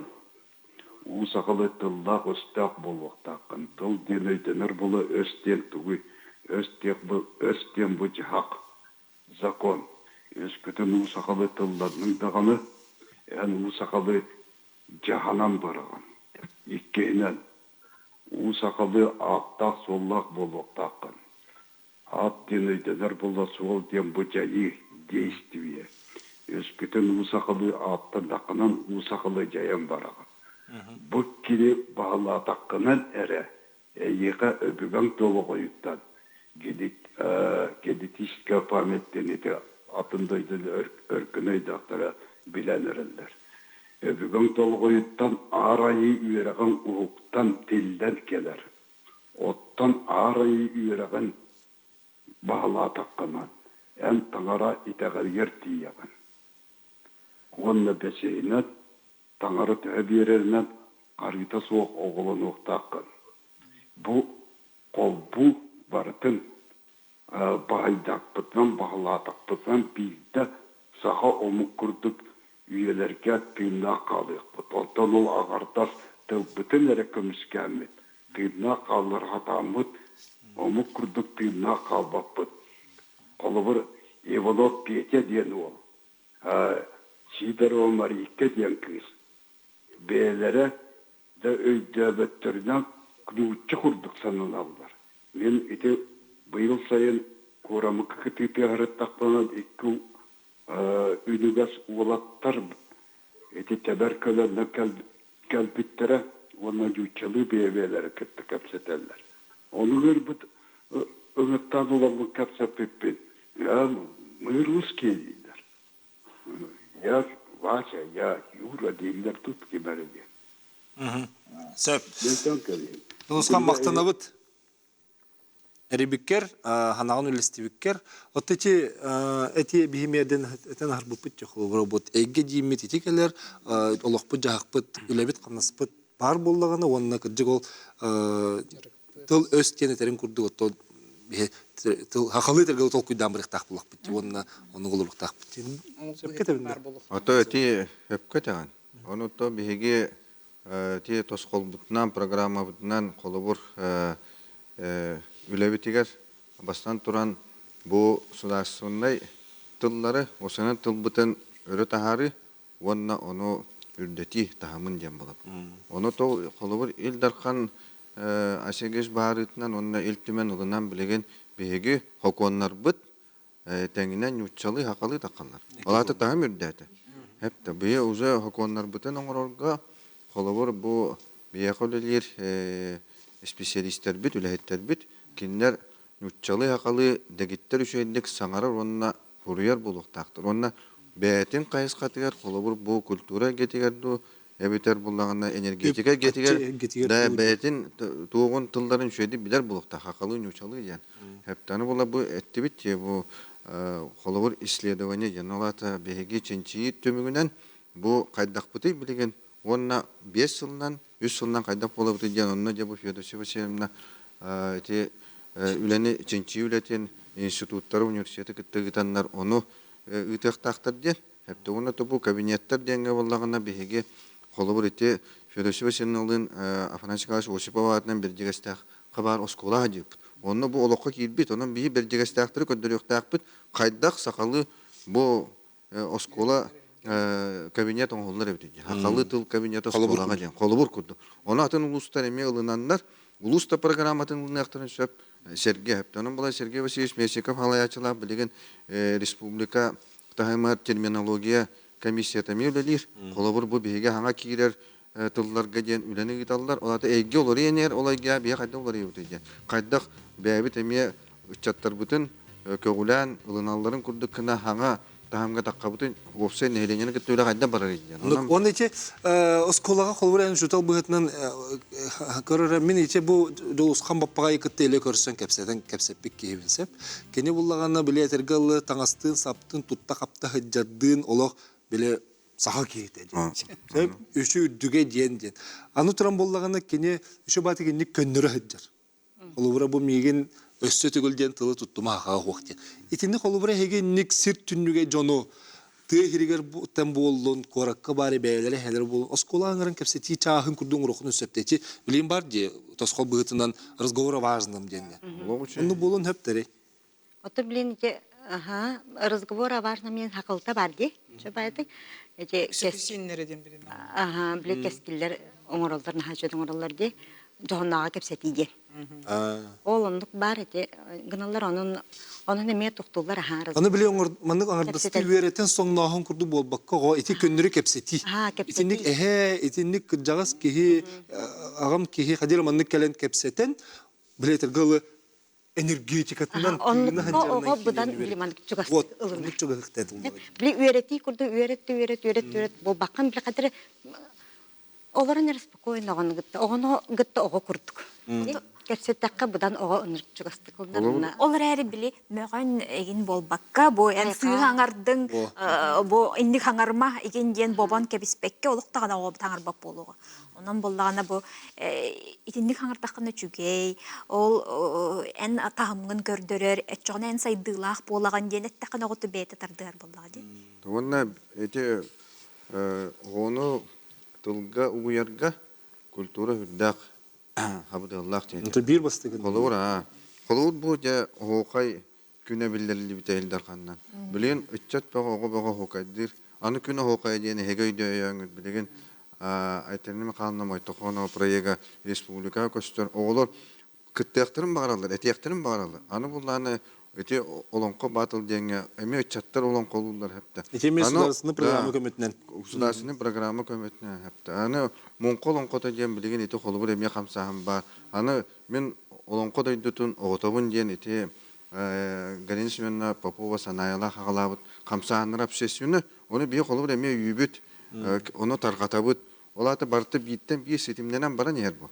уу сахалыы тыллаах өстөөх буолуохтааххын. Тыл диэн өйдөнөр була өс диэн тугуй? Өс диэх бу өс диэн бу дьаһах, закон. Өскөтүн уу сахалыы тылланныҥ даҕаны, эн уу сахалыы дьаһанан бараҕын. Иккиһинэн, уу сахалыы ааттаах-суоллаах буолуохтааххын. Аат диэн өйдөнөр буолла, суол диэн бу дьайыы, действие. Өскөтүн уу сахалыы ааттаннаххынан уу сахалыы дьайан бараҕын. Бу кини баһылаатаххынан эрэ эйиэхэ өбүгэҥ толоҕойуттан генетическая память диэн ити атын дойдуну өркөн өйдөөхтөрө билэн эрэллэр. Өбүгэҥ толоҕойуттан аар айыы үөрэҕиҥ уһуктан тиллэн кэлэр. Оттон аар айыы үөрэҕин баһылаатаххына, эн таҥара итэҕэлигэр тиийэҕин. Уонна бэсиһинэн, таҥара төһө биэрэринэн харыыта суох оҕолонуохтааххын. Бу холбуу барытын баһыйдахпытынан, баһылаатахпытынан биирдэ саха омук курдук үйэлэргэ тыыннаах хаалыахпыт. Оттон ол аҕардас тылбытын эрэ көмүскээммит, тыыннаах хааллар хатааммыт, омук курдук тыыннаах хаалбаппыт. Холобур, Иванов Петя диэн уол, Сидорова Марийка диэн кыыс бэйэлэрэ да өйдөөбөттөрүнэн нуучча курдук сананаллар. Мин ити быйыл сайын Куорамыкка кытыытыгар сырыттахпына икки үнүгэс уолаттар ити тэбэр көлөннөн кэлбиттэрэ уонна нууччалыы бэйэ-бэйэлэрин кытта кэпсэтэллэр. Ону ыҥырбыт ыҥыртаан ыламмын кэпсэппиппин, я мы русские дииллэр. Я Вася, я Юра дииллэр тут ким эрэ диэн. Сөп. Тулусхан махтанабыт. Эрибиккэр, ханаҕын үллэстибиккэр. Отто ити эти биһимиэрдэн этэн аһарбыппыт холобура бут эйгэ дииммит ити кэлэр олохпут дьаһахпыт үлэбит хамнаспыт баар буоллаҕына уонна кырдьык ол тыл өс диэн этэрин курдук оттон тыл хахалыы этэргэ толкуйдаан барыахтаах буоллахпыт уонна ону олоруохтаахпыт сөпкө этэбин Ото эти өпкө этэҕин. Ону то биһиги ти тосхолбутунан, программабытынан холобур үлэбитигэр бастан туран бу судаарыстыбаннай тыллары, осынан тылбытын өрө таһаарыы уонна ону үрдэтии таһымын диэн буолар. Ону то холобур Ил Дархан Асегеш баарыытынан уонна Ил Түмэн ылынан билигин биһиги хокуоннарбыт тэҥинэн ньууччалыы хахалыы таххаллар. Ол аата таһым үрдээтэ. Хэптэ быйа уже хокуоннарбытын оҥорорго холобур бу биһиэхэ үлэлиир исписэлиистэрбит, үлэһиттэрбит кинилэр ньууччалыы хахалыы дэгиттэр үчүгэйдик саҥарар уонна суруйар буолуохтаахтар уонна бэйэтин хайысхатыгар холобур бу культура эйгэтигэр дуу эбэтэр буллаҕына энергетика эйгэтигэр да бэйэтин туоҕун тылларын үчүгэйдик билэр буолуохтаах хахалыы ньуучалыы диэн хэптаны була бу эттибит бу. Холобур, исследование диэн, ол аата биһиги чинчийии түмүгүнэн бу хайдахпытый билигин уонна 5 сылынан, 3 сылынан хайдах буолабытый диэн онно дьэ бу Феодосия Васильевна ити үлэни чинчийии үлэтин институттары, университеты кытта ыытаннар ону ыытыахтаахтар диэн. Эптэ уонна бу кабинеттар диэҥҥэ буоллаҕына биһиги холобур ити Феодосия Васильевналыын Афанасий Николаевич Осипов аатынан Бэрдьигэстээх хабаар оскуола диэппит. Онно бу олоххо киирбит, онон биһи бэрдьигэстээхтэри көрдөрүөхтээхпит. Хайдах сахалыы бу оскуола кабинет оҥоһуллар эбит дии. Сахалыы тыл кабинета оскуолаҕа диэн холобур курдук. Ону атын улуустар эмиэ ылынаннар, улуус да программатын ылыныахтарын сөп. Сергей Онон була Сергей Васильевич Местников халайааччылаах билигин республика таһымар терминология комиссията эмиэ үлэлиир. Холобур, бу биһиги хаҥа киирэр тылларга диэн үлэни ыыталлар. Ол аата эйгэ уларыйан иһэр, ол эйгэ биһи хайдах уларыйабытый диэн. Хайдах бэйэбит эмиэ ыччаттарбытын көҕүлээн ылыналларын курдук гына хаҥа таһымга таххабытын уопсай нэһилиэнньэни кытта үлэ хайдах барарый диэн. Онон Уонна ити оскуолаҕа холобур эн учуутал быһыытынан көрөрө мин ити бу Дьулусхан Баппаҕайы кытта илэ көрсөн кэпсэтэн кэпсэппит киһибин сөп. Кини буллаҕына били этэргэ ылы таҥастыын саптын тутта-хапта сылдьардыын олох били саха киһитэ диэн. Сөп үчү үрдүгэ диэн диэн. Аны туран буоллаҕына кини үчү баатык инник көннөрө сылдьар. Холобура бу миигин өссө төгүл диэн тылы туттума хаха хуох диэн. Итини холобура эһиги инник сир түннүгэ дьону тыа иһиригэр тэн буоллун, куоракка баары бэйэлэрэ эһэлэр буоллун, оскуола аҥарын кэпсэтии чааһын курдук уруккуну сөптечи билим бар дии тосхол быһыытынан разговор о важном диэннэ. Онну буолун хөптери. Ото блин ити аха разговор о важном диэн хакылта бар дии. Чо баайты эти Кэпсииннэрэ диэн билим. Аха били кэскиллэр оҥороллор наһаа үчүгэй оҥороллор дии. Дьоһуннааҕа кэпсэтии диэн. Ол оннук баар ити гыналлар онон онон эмиэ тухтуллар аһаа Аны били маннык аҥардастыы үөрэтэн соҥнооһун курдук буолбакка оҕо ити көннөрү кэпсэтии. Итинник эһээ, итинник кырдьаҕас киһи, аҕам киһи хадир маннык кэлэн кэпсэтэн, били этэргэ ылы энергетикатынан Оннукка оҕо быдан били маннык чугастык ылынар. Били үөрэтии курдук үөрэт үөрэт үөрэт үөрэт буолбаккын били хатыры олорон эрэ спокойно оҕону кытта оҕону кытта оҕо курдук. Кэпсэттэххэ быдан оҕо ынырык чугастык ылынар. Ол эрээри били мөҕөн эгин буолбакка бу эн сыыһа аҥардыҥ бу инник хаҥарма игин диэн бобон кэбиспэккэ олох даҕаны оҕо таҥарбат буолуоҕа. Онон буоллаҕына бу итинник хаҥыртаххына үчүгэй, ол эн таһымҥын көрдөрөр, оччоҕуна эн сайдыылаах буолаҕын диэн эттэххинэ оҕото бэйэтэ тардыһар буоллаҕа дии. Уонна ити оҕону тылга угуйарга культура үрдээх хабыдыаллаах диэн. Биир бастыгын. Холобур, холобур бу дьэ оһуохай күнэ биллэриллибитэ Ил Дарханынан. Билигин ыччат бөҕө, оҕо бөҕө оһуокайдыыр. Аны күн оһуокайа диэн эһиги өйдөөйөөҥҥүт билигин Айталина Михайловна Мойтохонова проега республикаҕа көстөр. Оҕолор кыттыахтарын баҕараллар, этиэхтэрин баҕараллар. Аны буллааны ити олоҥхо батл диэҥҥэ эмиэ ыччаттар олоҥхолууллар хэптэ. Ити эмиэ государственный программа көмөтүнэн. Государственный программа көмөтүнэн хэптэ. Аны муҥха олоҥхото диэн билигин ити холобур эмиэ хамсааһын баар. Аны мин олоҥхо дойдутун оҕотобун диэн ити Галина Семеновна Попова санаайалаах аҕалаабыт хамсааһыннара общественный, ону биһи холобур эмиэ өйүүбүт, ону тарҕатабыт. Ол аата барыта бииртэн биир ситимнэнэн баран иһэр бу.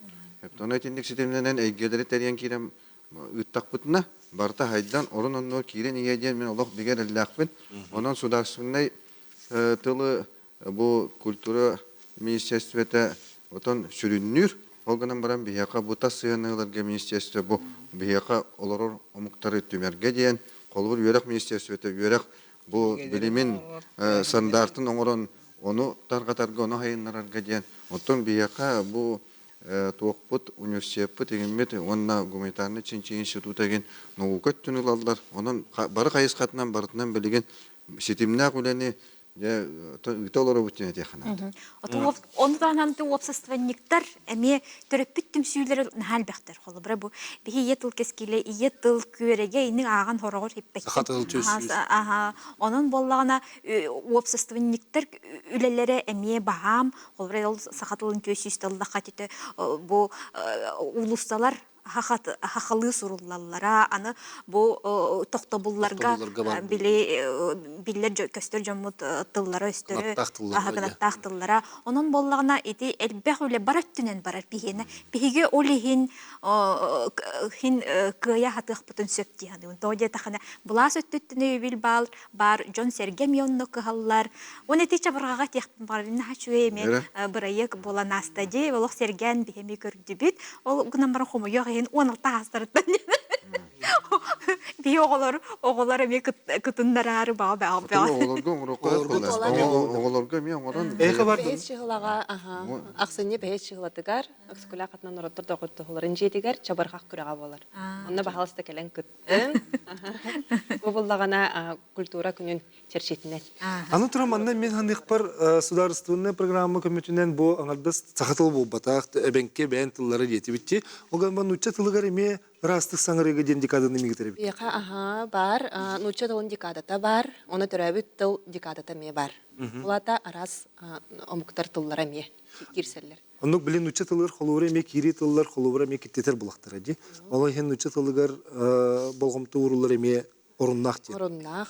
Ону итинник ситимнэнэн эйгэлэри тэрийэн киирэн ыыттахпытына, барыта хайдан орун оннугар киирэн иһиэ диэн мин олох бигэ эрэллээхпин. Онон судаарственнай тылы Бу культура министерствота отон сүрүннүүр. Ол гынан баран биһиэхэ бу тас сыһыаннаһыыларга министерство бу биһиэхэ олорор омуктары түмэргэ диэн холобур үөрэх министерствота үөрэх бу билимин стандартын оҥорон ону тарҕатарга, ону сайыннарарга диэн. Оттон биһиэхэ бу туохпут университеппыт иҥиммит уонна гуманитарнай чинчийии института игин наука өттүн ылаллар. Онон бары хайысхатынан барытынан билигин ситимнээх үлэни Дьэ, ыыта олоробут диэн этиэххэ наада. Ону таһынан уопсастыбанньыктар эмиэ төрөппүт түмсүүлэрэ наһаа элбэхтэр. Холобура бу биһи ийэ тыл кэскилэ, ийэ тыл күөрэгэ инник ааҕан хороҕор хиппэккин. Саха тыл түс. Аха. Онон буоллаҕына уопсастыбанньыктар үлэлэрэ эмиэ баһаам. Холобура ол саха тылын түөс сүүс тыллахха бу уулуссалар. Хахалыы суруллаллара, аны бу тохтобулларга били биллэр көстөр дьоммут тыллара өстөрө кынаттаах тыллара. Онон буоллаҕына ити элбэх үлэ бар өттүнэн барар биһиэнэ. Биһиги ол иһин иһин кыайа хатыахпытын сөп дии саныыбын. Тоҕо диэтэххинэ былаас өттүттэн өйөбүл баар, баар дьон-сэргэ эмиэ онно кыһаллар. Уон ити чабырҕаҕа этиэхпин баҕарабын наһаа үчүгэй эмиэ бырайыак буолан ааста дии. Олох сэргээн биһи эмиэ көрдүбүт. Ол гынан баран хомойуох иһин 16 аастарыттан биһи оҕолор оҕолор эмиэ кытыннараары баҕа баҕа баҕа. Оҕолорго оҥоруохха оҕолорго эмиэ оҥорон. Бэһис чыһылаҕа ахсынньы бэһис чыһылатыгар Өксөкүлээх атынан норуоттар доҕордоһууларын дьиэтигэр чабырҕах күрэҕэ буолар. Онно баһаалыста кэлэн кыттын. Бу буллаҕына культура күнүн чэрчитинэн. Аны туран манна мин ханыахпар судаарыстыбаннай программа көмөтүнэн бу аҥардас саха тылы буолбатах, эбэҥки бэйэн тыллара диэтибитти. Ол гынан нуучча тылыгар эмиэ ыраастык саҥарыыга диэн декаданы мигитэр эбит. Биһиэхэ аһаа баар, нуучча тылын декадата баар, оны төрөөбүт тыл декадата эмиэ баар. Улата араас омуктар тыллара эмиэ киирсэллэр. Оннук билин нуучча тылыгар холуора эмиэ киирии тыллар холобура эмиэ киттэтэр булахтара дии. Ол иһин нуучча тылыгар болҕомто ууруллар эмиэ оруннаах диэн. Оруннаах.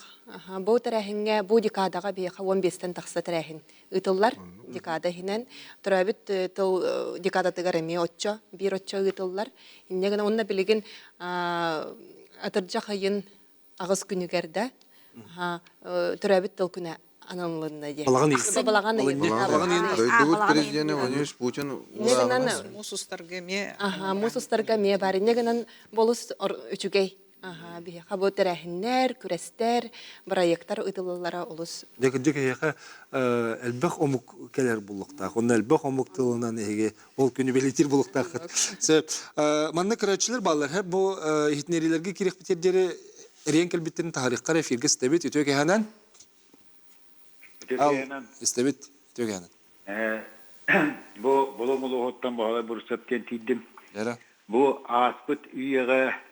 Бу тэрээһиҥҥэ, бу декадаҕа биһиэхэ 15-тэн тахса тэрээһин ыытыллар. Декада иһинэн төрөөбүт тыл декадатыгар эмиэ оччо, биир оччо ыытыллар. Инньэ гынан уонна билигин атырдьах ыйын аҕыс күнүгэр да төрөөбүт тыл күнэ аналынна диэн. Балаҕан ыйын. Балаҕан ыйын. Дойдубут президенэ Владимир Путин Муус устарга эмиэ Муус устарга эмиэ бар. Инньэ гынан болус үчүгэй. Биһиэхэ бу тэрээһиннэр, күрэстэр, бырайыактар ыытыллаллара олус. Дьэ кырдьык эһиэхэ элбэх омук кэлэр буллуктаах. Онно элбэх омук тылынан эһиги ол күнү бэлиэтиир булуктааххыт. Сөп. Манна көрөөччүлэр бааллар. Бу иһитиннэриилэргэ киириэхпитигэр диэри эриэн кэлбиттэрин таһаарыаххар эфиргэ истэбит. Үтүө кэһэнэн. Үтүө кэһэнэн. Истэбит. Үтүө кэһэнэн. Бу Булуҥ улууһуттан Баһылай Бурцев диэн тиийдим. Бу ааспыт үйэҕэ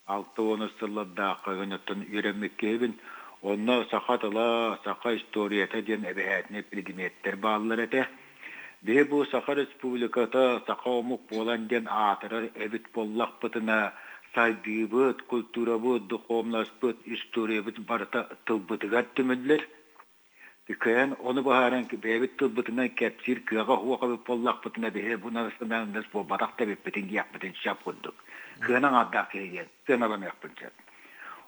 60 сыллардаахха оттон үөрэммит киһибин. Онно саха тыла, саха историята диэн эбэһээтинэй предметтэр бааллар этэ. Биһи бу Саха Республиката саха омук буолан диэн аатырар эбит буоллахпытына, сайдыыбыт, культурабыт, духовнаспыт, историябыт барыта тылбытыгар түмүллэр. Кыайан ону быһааран бэйэбит тылбытынан кэпсиир кыаҕа суох эбит буоллахпытына биһи бу национальность буолбатах да эбиппитин диэхпитин сөп курдук. Кыана аҥаардаах киһи диэн сыаналаныахпын сөп.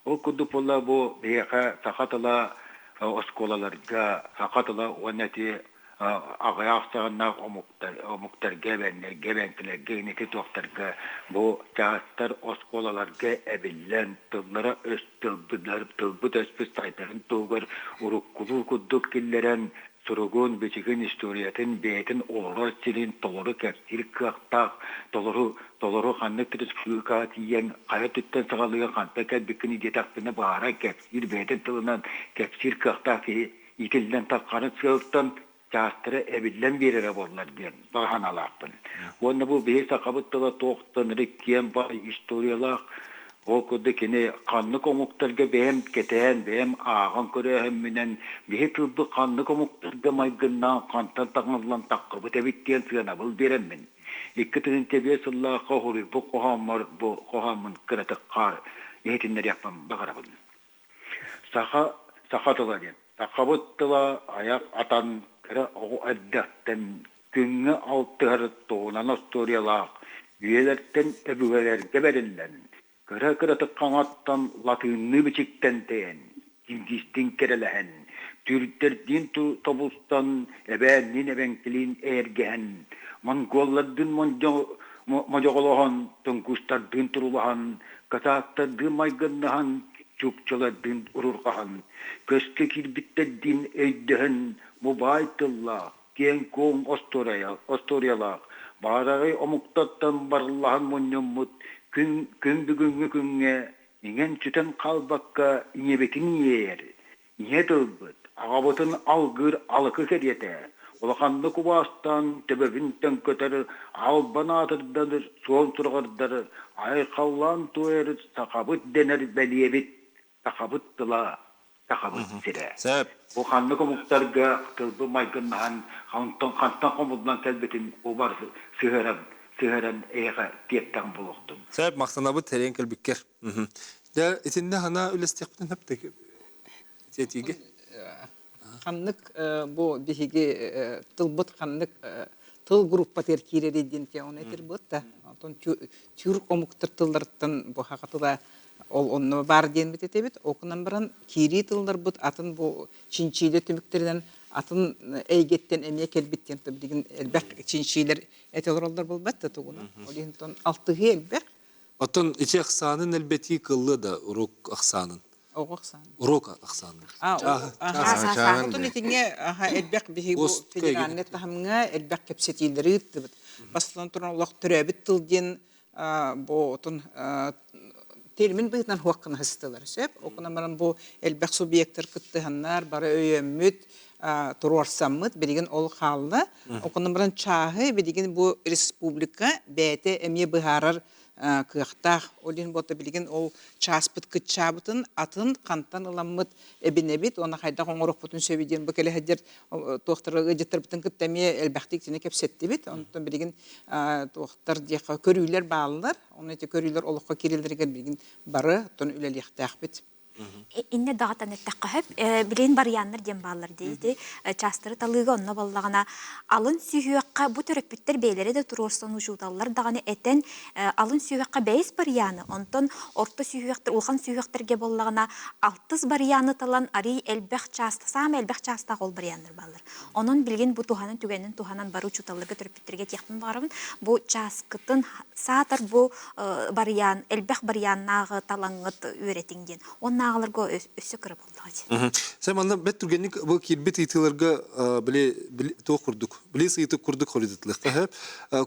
Ол курдук буолла бу биһиэхэ саха тыла оскуолаларга саха тыла уонна ити аҕыйах ахсааннаах омуктар омуктарга эбэннэргэ эбэҥкилэргэ инники туохтарга бу чаастар оскуолаларга эбиллэн тыллара өс тылбыт өспүт сайдарын туһугар уруккулуу курдук киллэрэн суругун бичигин историятын бэйэтин олорор сирин толору кэпсиир кыахтаах толору толору ханнык республикаҕа тиийэн хайа өттүттэн саҕалыан хантан кэлбиккиний диэтэхпинэ баара кэпсиир бэйэтин тылынан кэпсиир кыахтаах киһи итиллэн таххарын сыалтан чаастара эбиллэн биэрэрэ буоллар диэн баҕа санаалаахпын. Уонна бу биһи сахабыт тыла туохтан эрэ киэн баай историялаах, ол курдук кини ханнык омуктарга бэйэм кэтээн, бэйэм ааҕан көрөөһүммүнэн биһи тылбыт ханнык омуктарга майгыннаан хантан таҥыллан таххыбыт эбит диэн сыанабыл биэрэммин. 2005 сыллаахха хоруйбут хоһооммор бу хоһооммун кыратык хаар иһитиннэриэхпин баҕарабын. Саха саха тыла диэн. Сахабыт тыла айах атан кыра оҕо эрдэхтэн күҥҥэ алтыһар туһунан остуоруйалаах үйэлэртэн өбүгэлэргэ бэриллэн, кыра-кыратык хаҥаттан латыынныы бичиктэн тэйэн, киргизтиин кэрэлэһэн, түүрдэрдиин тобустан, эбээнниин эбэҥкилиин эйэргэһэн, монголлардыын модьоҕолоһон, тунгустардыын турулаһан, казактардыын майгыннаһан, чукчалардыын урурҕаһан, көскө киирбиттэрдиин өйдөһөн, мубаай тыллаах, киэҥ-куоҥ остуоруйалаах, баараҕай омуктартан барыллаһан мунньуммут күн, күн бүгүҥҥү күҥҥэ иҥэн-сүтэн хаалбакка ийэбитин иэйэр, Ийэ тылбыт, аҕабытын алгыыр алыкы кэриэтэ, улаханнык убаастаан төбөбүн төҥкөтөр, албан аатырдар, суон сураҕырдар, айхаллаан туойар сахабыт дэнэр бэлиэбит, сахабыт тыла, сахабыт сирэ. Сөп. Бу ханнык омуктарга тылбы майгыннаһан, онтон хантан хомуллан кэлбитин убар сыһыаран. Сыһаран эйиэхэ тиэртэҕим буолуохтун. Сөп, махтанабыт тэрийэн кэлбиккэр. Дьэ, итиннэ хана үлэстиэхпитин сөп этиигэ. Ханнык бу биһиги тылбыт ханнык тыл группатыгар киирэрий диэн оны этир да. Онтон тюрк омуктар тылларыттан бу хакатыла ол онно бар диэн бит этебит. Окунан баран киирии тылларбыт атын бу чинчиилер түмүктеринен атын эйгеттен эмиэ келбит диэн билигин элбэх чинчиилер эти олороллор булбат да тугуна. Ол иһин алтыһыы элбэх. Оттон ити ахсаанын элбэтии кыллы да уруок ахсаанын. Оҕо ахсаанын. Уруок ахсаанын. Отон итинге элбэх биһи бу федеральный таһымҥа элбэх кэпсэтиилэри ыыттыбыт. Бастатан туран олох төрөөбүт тыл диэн бу отон термин быһыытынан хуаккына хыстылар сөп. Окунан баран бу элбэх субъектар кыттыһаннар бары өйөммүт туруорсаммыт билигин ол хаалла. Окунан баран чааһы билигин бу республика бэйэтэ эмиэ быһаарар кыахтаах. Ол иһин буолта билигин ол чааспыт кыччаабытын атын хантан ыламмыт эбинэбит уонна хайдах оҥоруохпутун сөбүй диэн бу кэлэ сылдьар туохтары ыалдьыттарбытын кытта эмиэ элбэхтик итини кэпсэттибит. Онтон билигин туохтар диэххэ көрүүлэр бааллар. Онно ити көрүүлэр олоххо киирэллэригэр билигин бары оттон үлэлиэхтээхпит. Иннэ даҕатан эттэххэ сөп. Билигин барыйааннар диэн бааллар дии. Чаастары талыыга онно буоллаҕына алын сүһүөххэ бу төрөппүттэр бэйэлэрэ да туруорсан учууталлар даҕаны этэн алын сүһүөххэ бэйис барыйааны, онтон орто сүһүөхтэр, улахан сүһүөхтэргэ буоллаҕына алтыс барыйааны талан арый элбэх чаас, саамай элбэх чаастаах ол барыйааннар бааллар. Онон билигин бу туһанан түгэнин туһанан бары учууталларга төрөппүттэргэ этиэхпин баҕарабын. Бу чааскытын саатар бу барыйаан элбэх барыйааннааҕы талаҥҥыт үөрэтиҥ диэн. Уоннааҕыларга өссө кыра буоллаҕа дии. Сэ манна бэт түргэнник бу киирбит ыйытыыларга били туох курдук били ыйытык курдук хоруйдатылыахха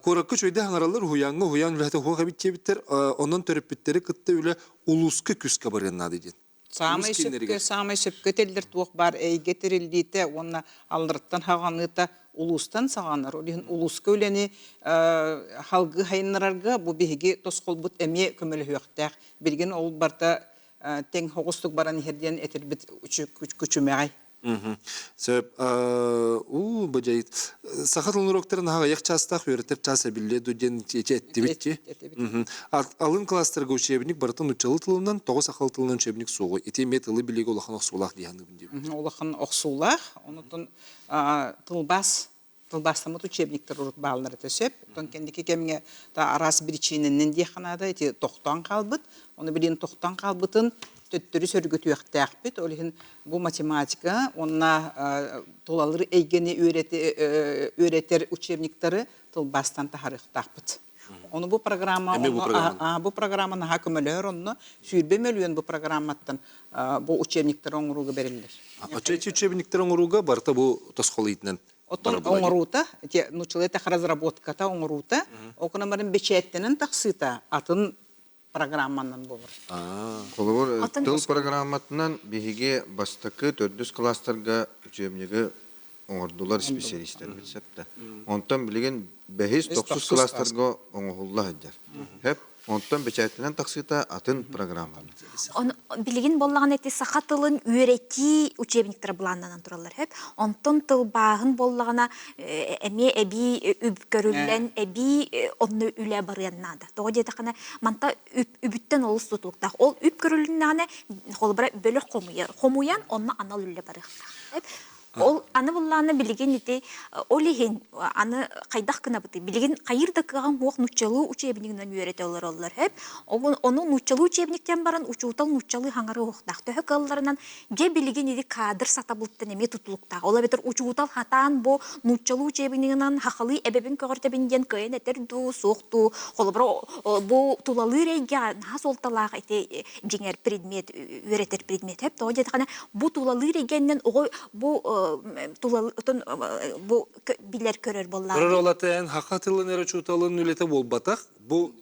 Куоракка үчүгэйдик аҥараллар уһуйааҥҥа уһуйаан үлэһитэ суох эбит диэбиттэр онон төрөппүттэри кытта үлэ улууска күүскэ барыан наада диэн. Саамай сөпкө, саамай сөпкө этэллэр туох баар эйгэ тэриллиитэ уонна алларыттан хаҕаныыта улуустан саҕаланар. Ол иһин улууска үлэни халгыы хайыннарарга бу биһиги тосхолбут эмиэ көмөлөһүөхтээх. Билигин ол барыта тэҥ соҕустук баран иһэр диэн этэрбит күчүмэҕэй. Сөп. Уу, бадьайыт. Саха тылын уроктарын аҕыйах чаастаах үөрэтэр чаас эбиллиэ дуо диэн эттибит дии. Алын класстарга учебник барытын нууччалыы тылынан, тоҕо сахалыы тылынан учебник суоҕуй? Ити эмиэ тылы билиигэ улахан охсуулаах дии саныыбын диэбит. Улахан охсуулаах. Онутун тылбаас тылбаастаммыт учебниктар урут бааллар этэ сөп. Оттон кэнники кэмҥэ та араас биричиинэнэн диэххэ наада ити тохтоон хаалбыт. Ону билигин тохтоон хаалбытын төттөрү сөргүтүөхтээхпит. Ол иһин бу математика уонна тулалыыр эйгэни үөрэтэр учебниктары тылбаастан таһаарыахтаахпыт. Ону бу программа бу программа наһаа көмөлөһөр онно 20 мөлүйүөн бу программаттан бу учебниктары оҥорууга бэриллэр. Оччо учебниктары оҥорууга барыта бу тосхол иитинэн Оттон оҥоруута, ити нууччалыы разработката оҥоруута, окунан баран бэчээттэнэн тахсыыта атын программанан буолар. Холобур, тыл программатынан биһиги бастакы төрдүс класстарга учебнигы оҥордулар специалистэрбит сөптө. Онтон билигин бэһис, тохсус класстарга оҥоһулла сылдьар. Хөп, онтон бэчээттэнэн тахсыыта атын программа. Билигин буоллаҕына ити саха тылын үөрэтии учебниктара былааннанан тураллар сөп. Онтон тылбааһын буоллаҕына эмиэ эбии үп көрүллэн, эбии онно үлэ барыан наада. Тоҕо диэтэххинэ, манта үп үбүттэн олус тутулуктаах. Ол үп көрүлүннэҕинэ, холобура, бөлөх хомуйар. Хомуйан онно анал үлэ барыахтаах. Ол аны буллаана билигин ити ол иһин аны хайдах гынабытый? Билигин хайыр да кыаҕыҥ суох нууччалыы учебнигынан үөрэтэ олороллор сөп. Ону нууччалыы учебниктэн баран учуутал нууччалыы хаҥарыы уохтаах. Төһө кыалларынан дьэ билигин ити кадр сатабылыттан эмиэ тутулуктаах. Ол эбэтэр учуутал хатаан бу нууччалыы учебнигынан хахалыы эбэбин көҕөрдөбүн диэн кыайан этэр дуу, суох дуу. Холобура бу тулалыыр эйгэҕэ наһаа суолталаах ити дьиҥэр предмет үөрэтэр предмет сөп. Тоҕо диэтэххинэ бу тулалыыр эйгэннэн оҕо бу тулалытын бу билэр көрөр буоллаҕа. Көрөр олата эн хаха тылын эрэ учууталын үлэтэ буолбатах. Бу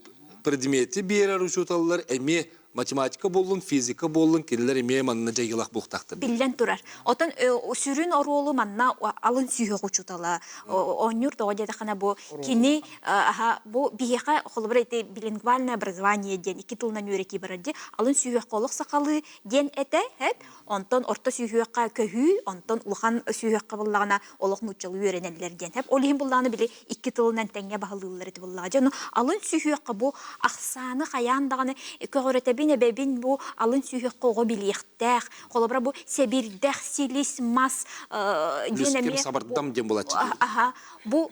предмети биэрэр учууталлар эмиэ Математика буоллун, физика буоллун, кинилэр эмиэ манна дьайыылаах буолуохтаахтар. Биллэн турар. Отон сүрүн оруолу манна алын сүһүөх учуутала оонньуур тоҕо диэтэххинэ бу кини аха бу биһиэхэ холобура ити билингвальное образование диэн икки тылынан үөрэтии барар дии алын сүһүөххэ олох сахалыы диэн этэ онтон орто сүһүөххэ көһүү онтон улахан сүһүөххэ буллаҕына олох нууччалыы үөрэнэллэр диэн ол иһин буллаҕына били икки тылынан тэҥҥэ баһылыыллар ити буллаҕа дьэ ону алын сүһүөххэ бу ахсааны хайаан даҕаны көҕүрэтэбин эбэбин бу алын сүһүөххэ оҕо билиэхтээх холобура бу сэбирдэх силис мас диэн эмиэ сабардам диэн булаччы аха бу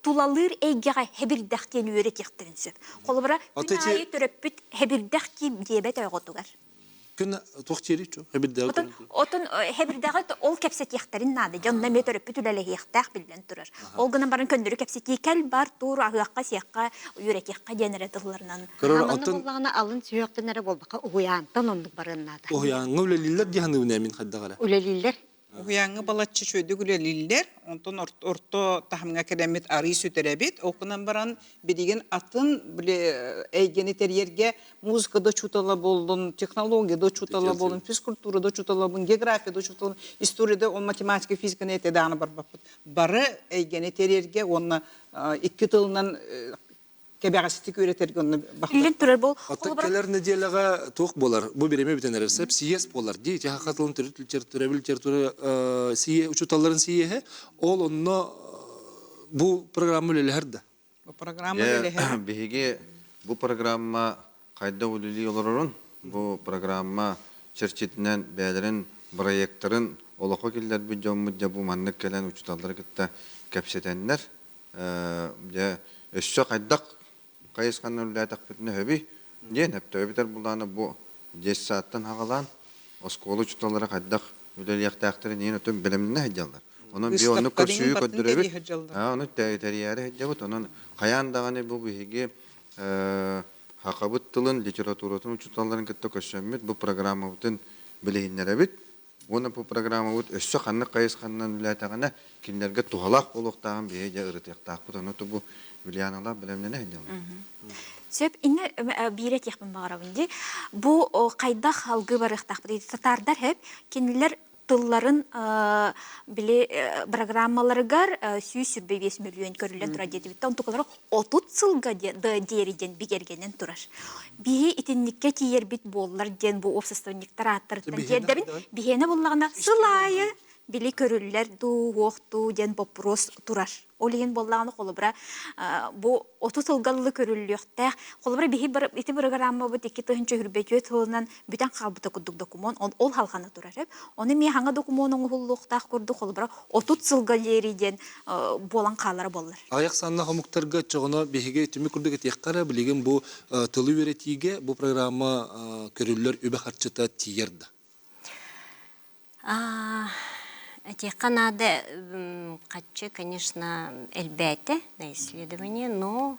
тулалыыр эйгэҕэ хэбирдэх диэн үөрэтиэхтэрин сөп холобура күн аайы төрөппүт хэбирдэх диэбэт оҕотугар Күн туох диэри чу хэбирдэҕи Отон отон хэбирдэҕи ол кэпсэтиэхтэрин наада. Дьонно эмиэ төрөппүт үлэлэһиэхтээх биллэн турар. Ол гынан баран көннөрү кэпсэтии кэл бар тур аһыахха сиэххэ үөрэтиэххэ диэн эрэ тылларынан. Көрөр Манна оттон буоллаҕына алын сүһүөхтэн эрэ буолбакка уһуйаантан оннук барыан наада. Уһуйааҥҥа үлэлииллэр дии саныыбын ээ мин хайдах эрэ. Үлэлииллэр. Уһуйааҥҥа балачча үчүгэйдик үлэлииллэр, онтон орто таһымҥа кэлэммит арыы сүтэрэбит. Ол гынан баран билигин атын били эйгэни тэрийэргэ музыка да учуутала буоллун, технология да учуутала буоллун, физкультура да учуутала буоллун, география да учуутала, история да, математика, физиканы этэ даҕаны барбаппыт. Бары эйгэни тэрийэргэ уонна икки тылынан кэбэҕэстик үөрэтэргэ онно Биллэн турар бу Оттон кэлэр нэдиэлэҕэ туох буолар? Бу бириэмэ бүтэн эрэр сөп сийиэс буолар дии. Саха тылын төрүт литература, литература сийиэ учууталларын сийиэһэ. Ол онно бу программа үлэлэһэр да? Бу программа үлэлэһэр. Биһиги бу программа хайда үлэлии олорорун, бу программа чэрчитинэн бэйэлэрин проекттарын олоххо киллэрбит дьоммут дьэ бу маннык кэлэн учууталлары кытта кэпсэтэннэр дьэ өссө хайдах хайысханан үлэлээтэхпитинэ сөбүй диэн өптөөбүтэр булаана бу детсадтан хаҕалаан оскуола учууталлара хайдах үлэлиэхтээхтэрин иһин отон бэлэмнэнэ сылдьаллар. Онон би оннук көрсүһүү көрдөрөбүт. Ону тэрийээри сылдьабыт. Онон хайаан даҕаны бу биһиги хахабыт тылын, литературатын учууталларын кытта көрсөммүт бу программабытын билиһиннэрэбит. Уонна бу программабыт өссө ханнык хайысханан үлэлээтэҕинэ, кинилэргэ туһалаах буолуохтааҕын биһиги дьэ ырытыахтаахпыт. Ону бу Ульяналаах бэлэмнэнэ сылдьаллар. Сөп, инне биир этиэхпин баҕарабын дии. Бу хайдах алгыы барыахтаахпыт татаардар хэп кинилэр тылларын били программаларыгар 125 мөлүйүөн көрүллэн турар диэтибит. Онтукалара 30 сылга диэри диэн бигэргэнэн турар. Биһи итинниккэ тиийэрбит буоллар диэн бу уопсастыбанньыктар ааттарыттан тиэрдэбин. Биһиэнэ буллаҕына сыл аайы били көрүллэр дуу, уох дуу диэн боппуруос турар. Ол иһин буоллаҕына холобура бу 30 сылга ыллы көрүллүөхтээх. Холобура биһи ити бырагырааммабыт 2024 сылынан бүтэн хаалбыта курдук докумуон ол халҕана турар. Ону эмиэ хаҥа докумуон оҥоһуллуохтаах курдук холобура 30 сылга диэри диэн буолан хаалара буоллар. Аҕыйах санна омуктарга оччоҕуна биһиги түмүк курдук этиэххэ эрэ билигин бу тылы үөрэтиигэ бу программа көрүллэр үбэ-харчыта тиийэр да? Этиэххэ наада, хаччы, конечно, элбээтэ на исследование, но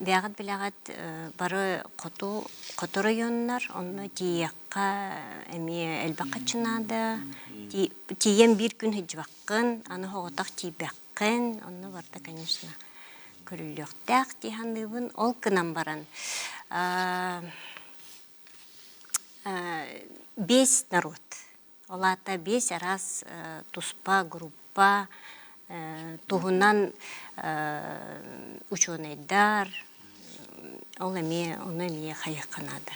бэйэҕит билэҕит бары хоту хоту районнар, онно тиийиэххэ эмиэ элбэх хаччы наада. Тиийэн биир күн сылдьыбаккын, аны соҕотох тиийбэххин, онно барыта, конечно, көрүллүөхтээх дии саныыбын. Ол гынан баран Биэс народ. Ол аата биэс араас туспа группа туһунан учуонайдар, ол эмиэ ону эмиэ хайыахха наада.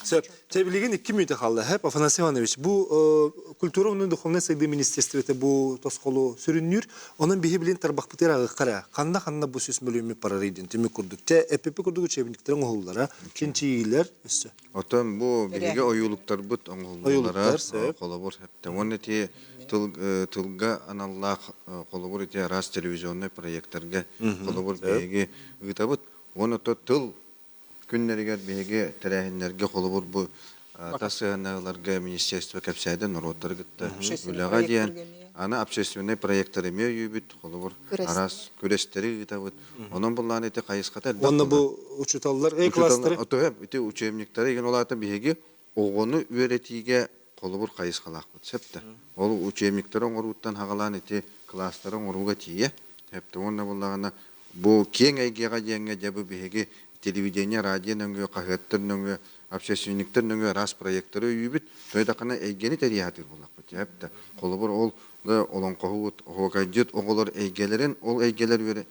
Сөп. Чэ, билигин икки мүнүүтэ хаалла. Хэп, Афанасий Иванович, бу культура уонна духовнай сайдыы министерствота бу тосхолу сүрүннүүр. Онон биһи билин тарбахпытыгар аҕыахха эрэ. Ханна-ханна бу сүүс мөлүйүөммүт барарый диэн түмүк курдук. Чэ, эппиппит курдук учебниктарын оҥоһуллара, чинчийиилэр өссө. Оттон бу биһиги ойуулуктарбыт оҥоһуллуулара холобур уонна ити тыл тылга аналлаах холобур ити араас телевизионнай проекттарга холобур биһиги ыытабыт. Уонна то тыл күннэригэр биһиги тэрээһиннэргэ холобур бу тас сыһыаннаһыыларга министерство кэпсээтэ норуоттары кытта үлэҕэ диэн аны общественнай проекттар эмиэ өйүүбүт холобур араас күрэстэри ыытабыт. Онон буллаан ити хайысхата элбэх. Уонна бу учууталлар э класстары Отуһа ити учебниктары igen ол аата биһиги оҕону үөрэтиигэ холобур хайысхалаахпыт сөп да. Ол учебниктары оҥорууттан хаҕалаан ити класстары оҥорууга тиийэ. Сөп уонна буллаҕына бу киэҥ эйгэҕэ диэҥҥэ дьэ бу биһиги телевидение, радио нөҥүө, хаһыаттар нөҥүө Общественниктар нөҥүө араас проекттары өйүүбүт. Тойдахына эйгэни тэрийэ сатыыр буоллахпыт. Дьэ, холобур, ол олоҥхоһут, оһуокайдьыт оҕолор эйгэлэрин, ол эйгэлэр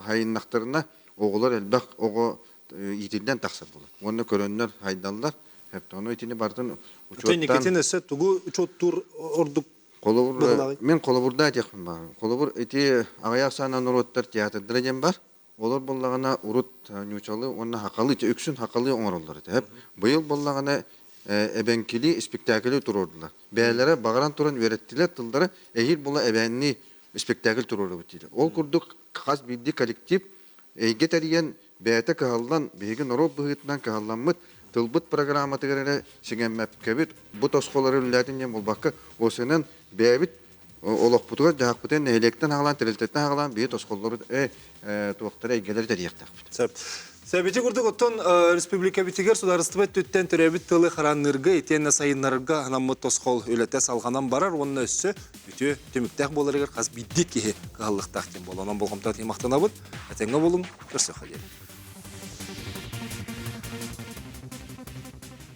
хайыннахтарына, оҕолор элбэх оҕо иитиллэн тахсар буолар. Уонна көрөннөр хайдаллар. Ону итини барытын учуоттаан... Никитин өссө тугу учуоттуур ордук Холобур, мин холобурдаа этиэхпин баҕарабын. Холобур, ити аҕыйах саанан норуоттар театрдара диэн бар. Олор буоллаҕына урут ньуучалы уонна хахалы, үксүн хахалы оҥороллор этэ. Быйыл буоллаҕына эбэҥкили спектакли туруордулар. Бэйэлэрэ баҕаран туран үөрэттилэр тыллары, эһиил була эбээннии спектакль туруорабыт диилэр. Ол курдук хас биирдии коллектив эйгэ тэрийэн бэйэтэ кыһаллан, биһиги норуот быһыытынан кыһалламмыт тылбыт программатыгар эрэ сигэммэпкэбит, бу тосхолору үлэлээтин диэн буолбакка, осынан бэйэбит олохпутугар дьаһахпытын нэһилиэктэн аҕалаан, тэрилтэттэн аҕалаан биһи тосхоллору туохтара эйгэлэри тэрийиэхтээхпит. Сөп. Сөбүтү курдук оттон республикабитигэр судаарыстыба өттүттэн төрөөбүт тылы хараанныырга итиэннэ сайыннарарга анаммыт тосхол үлэтэ салҕанан барар уонна өссө үтүө түмүктээх буоларыгар хас биирдии киһи кыһаллыахтаах диэн буолла. Онон болҕомто махтанабыт. Этэҥҥэ буолуҥ, көрсүөххэ диэри.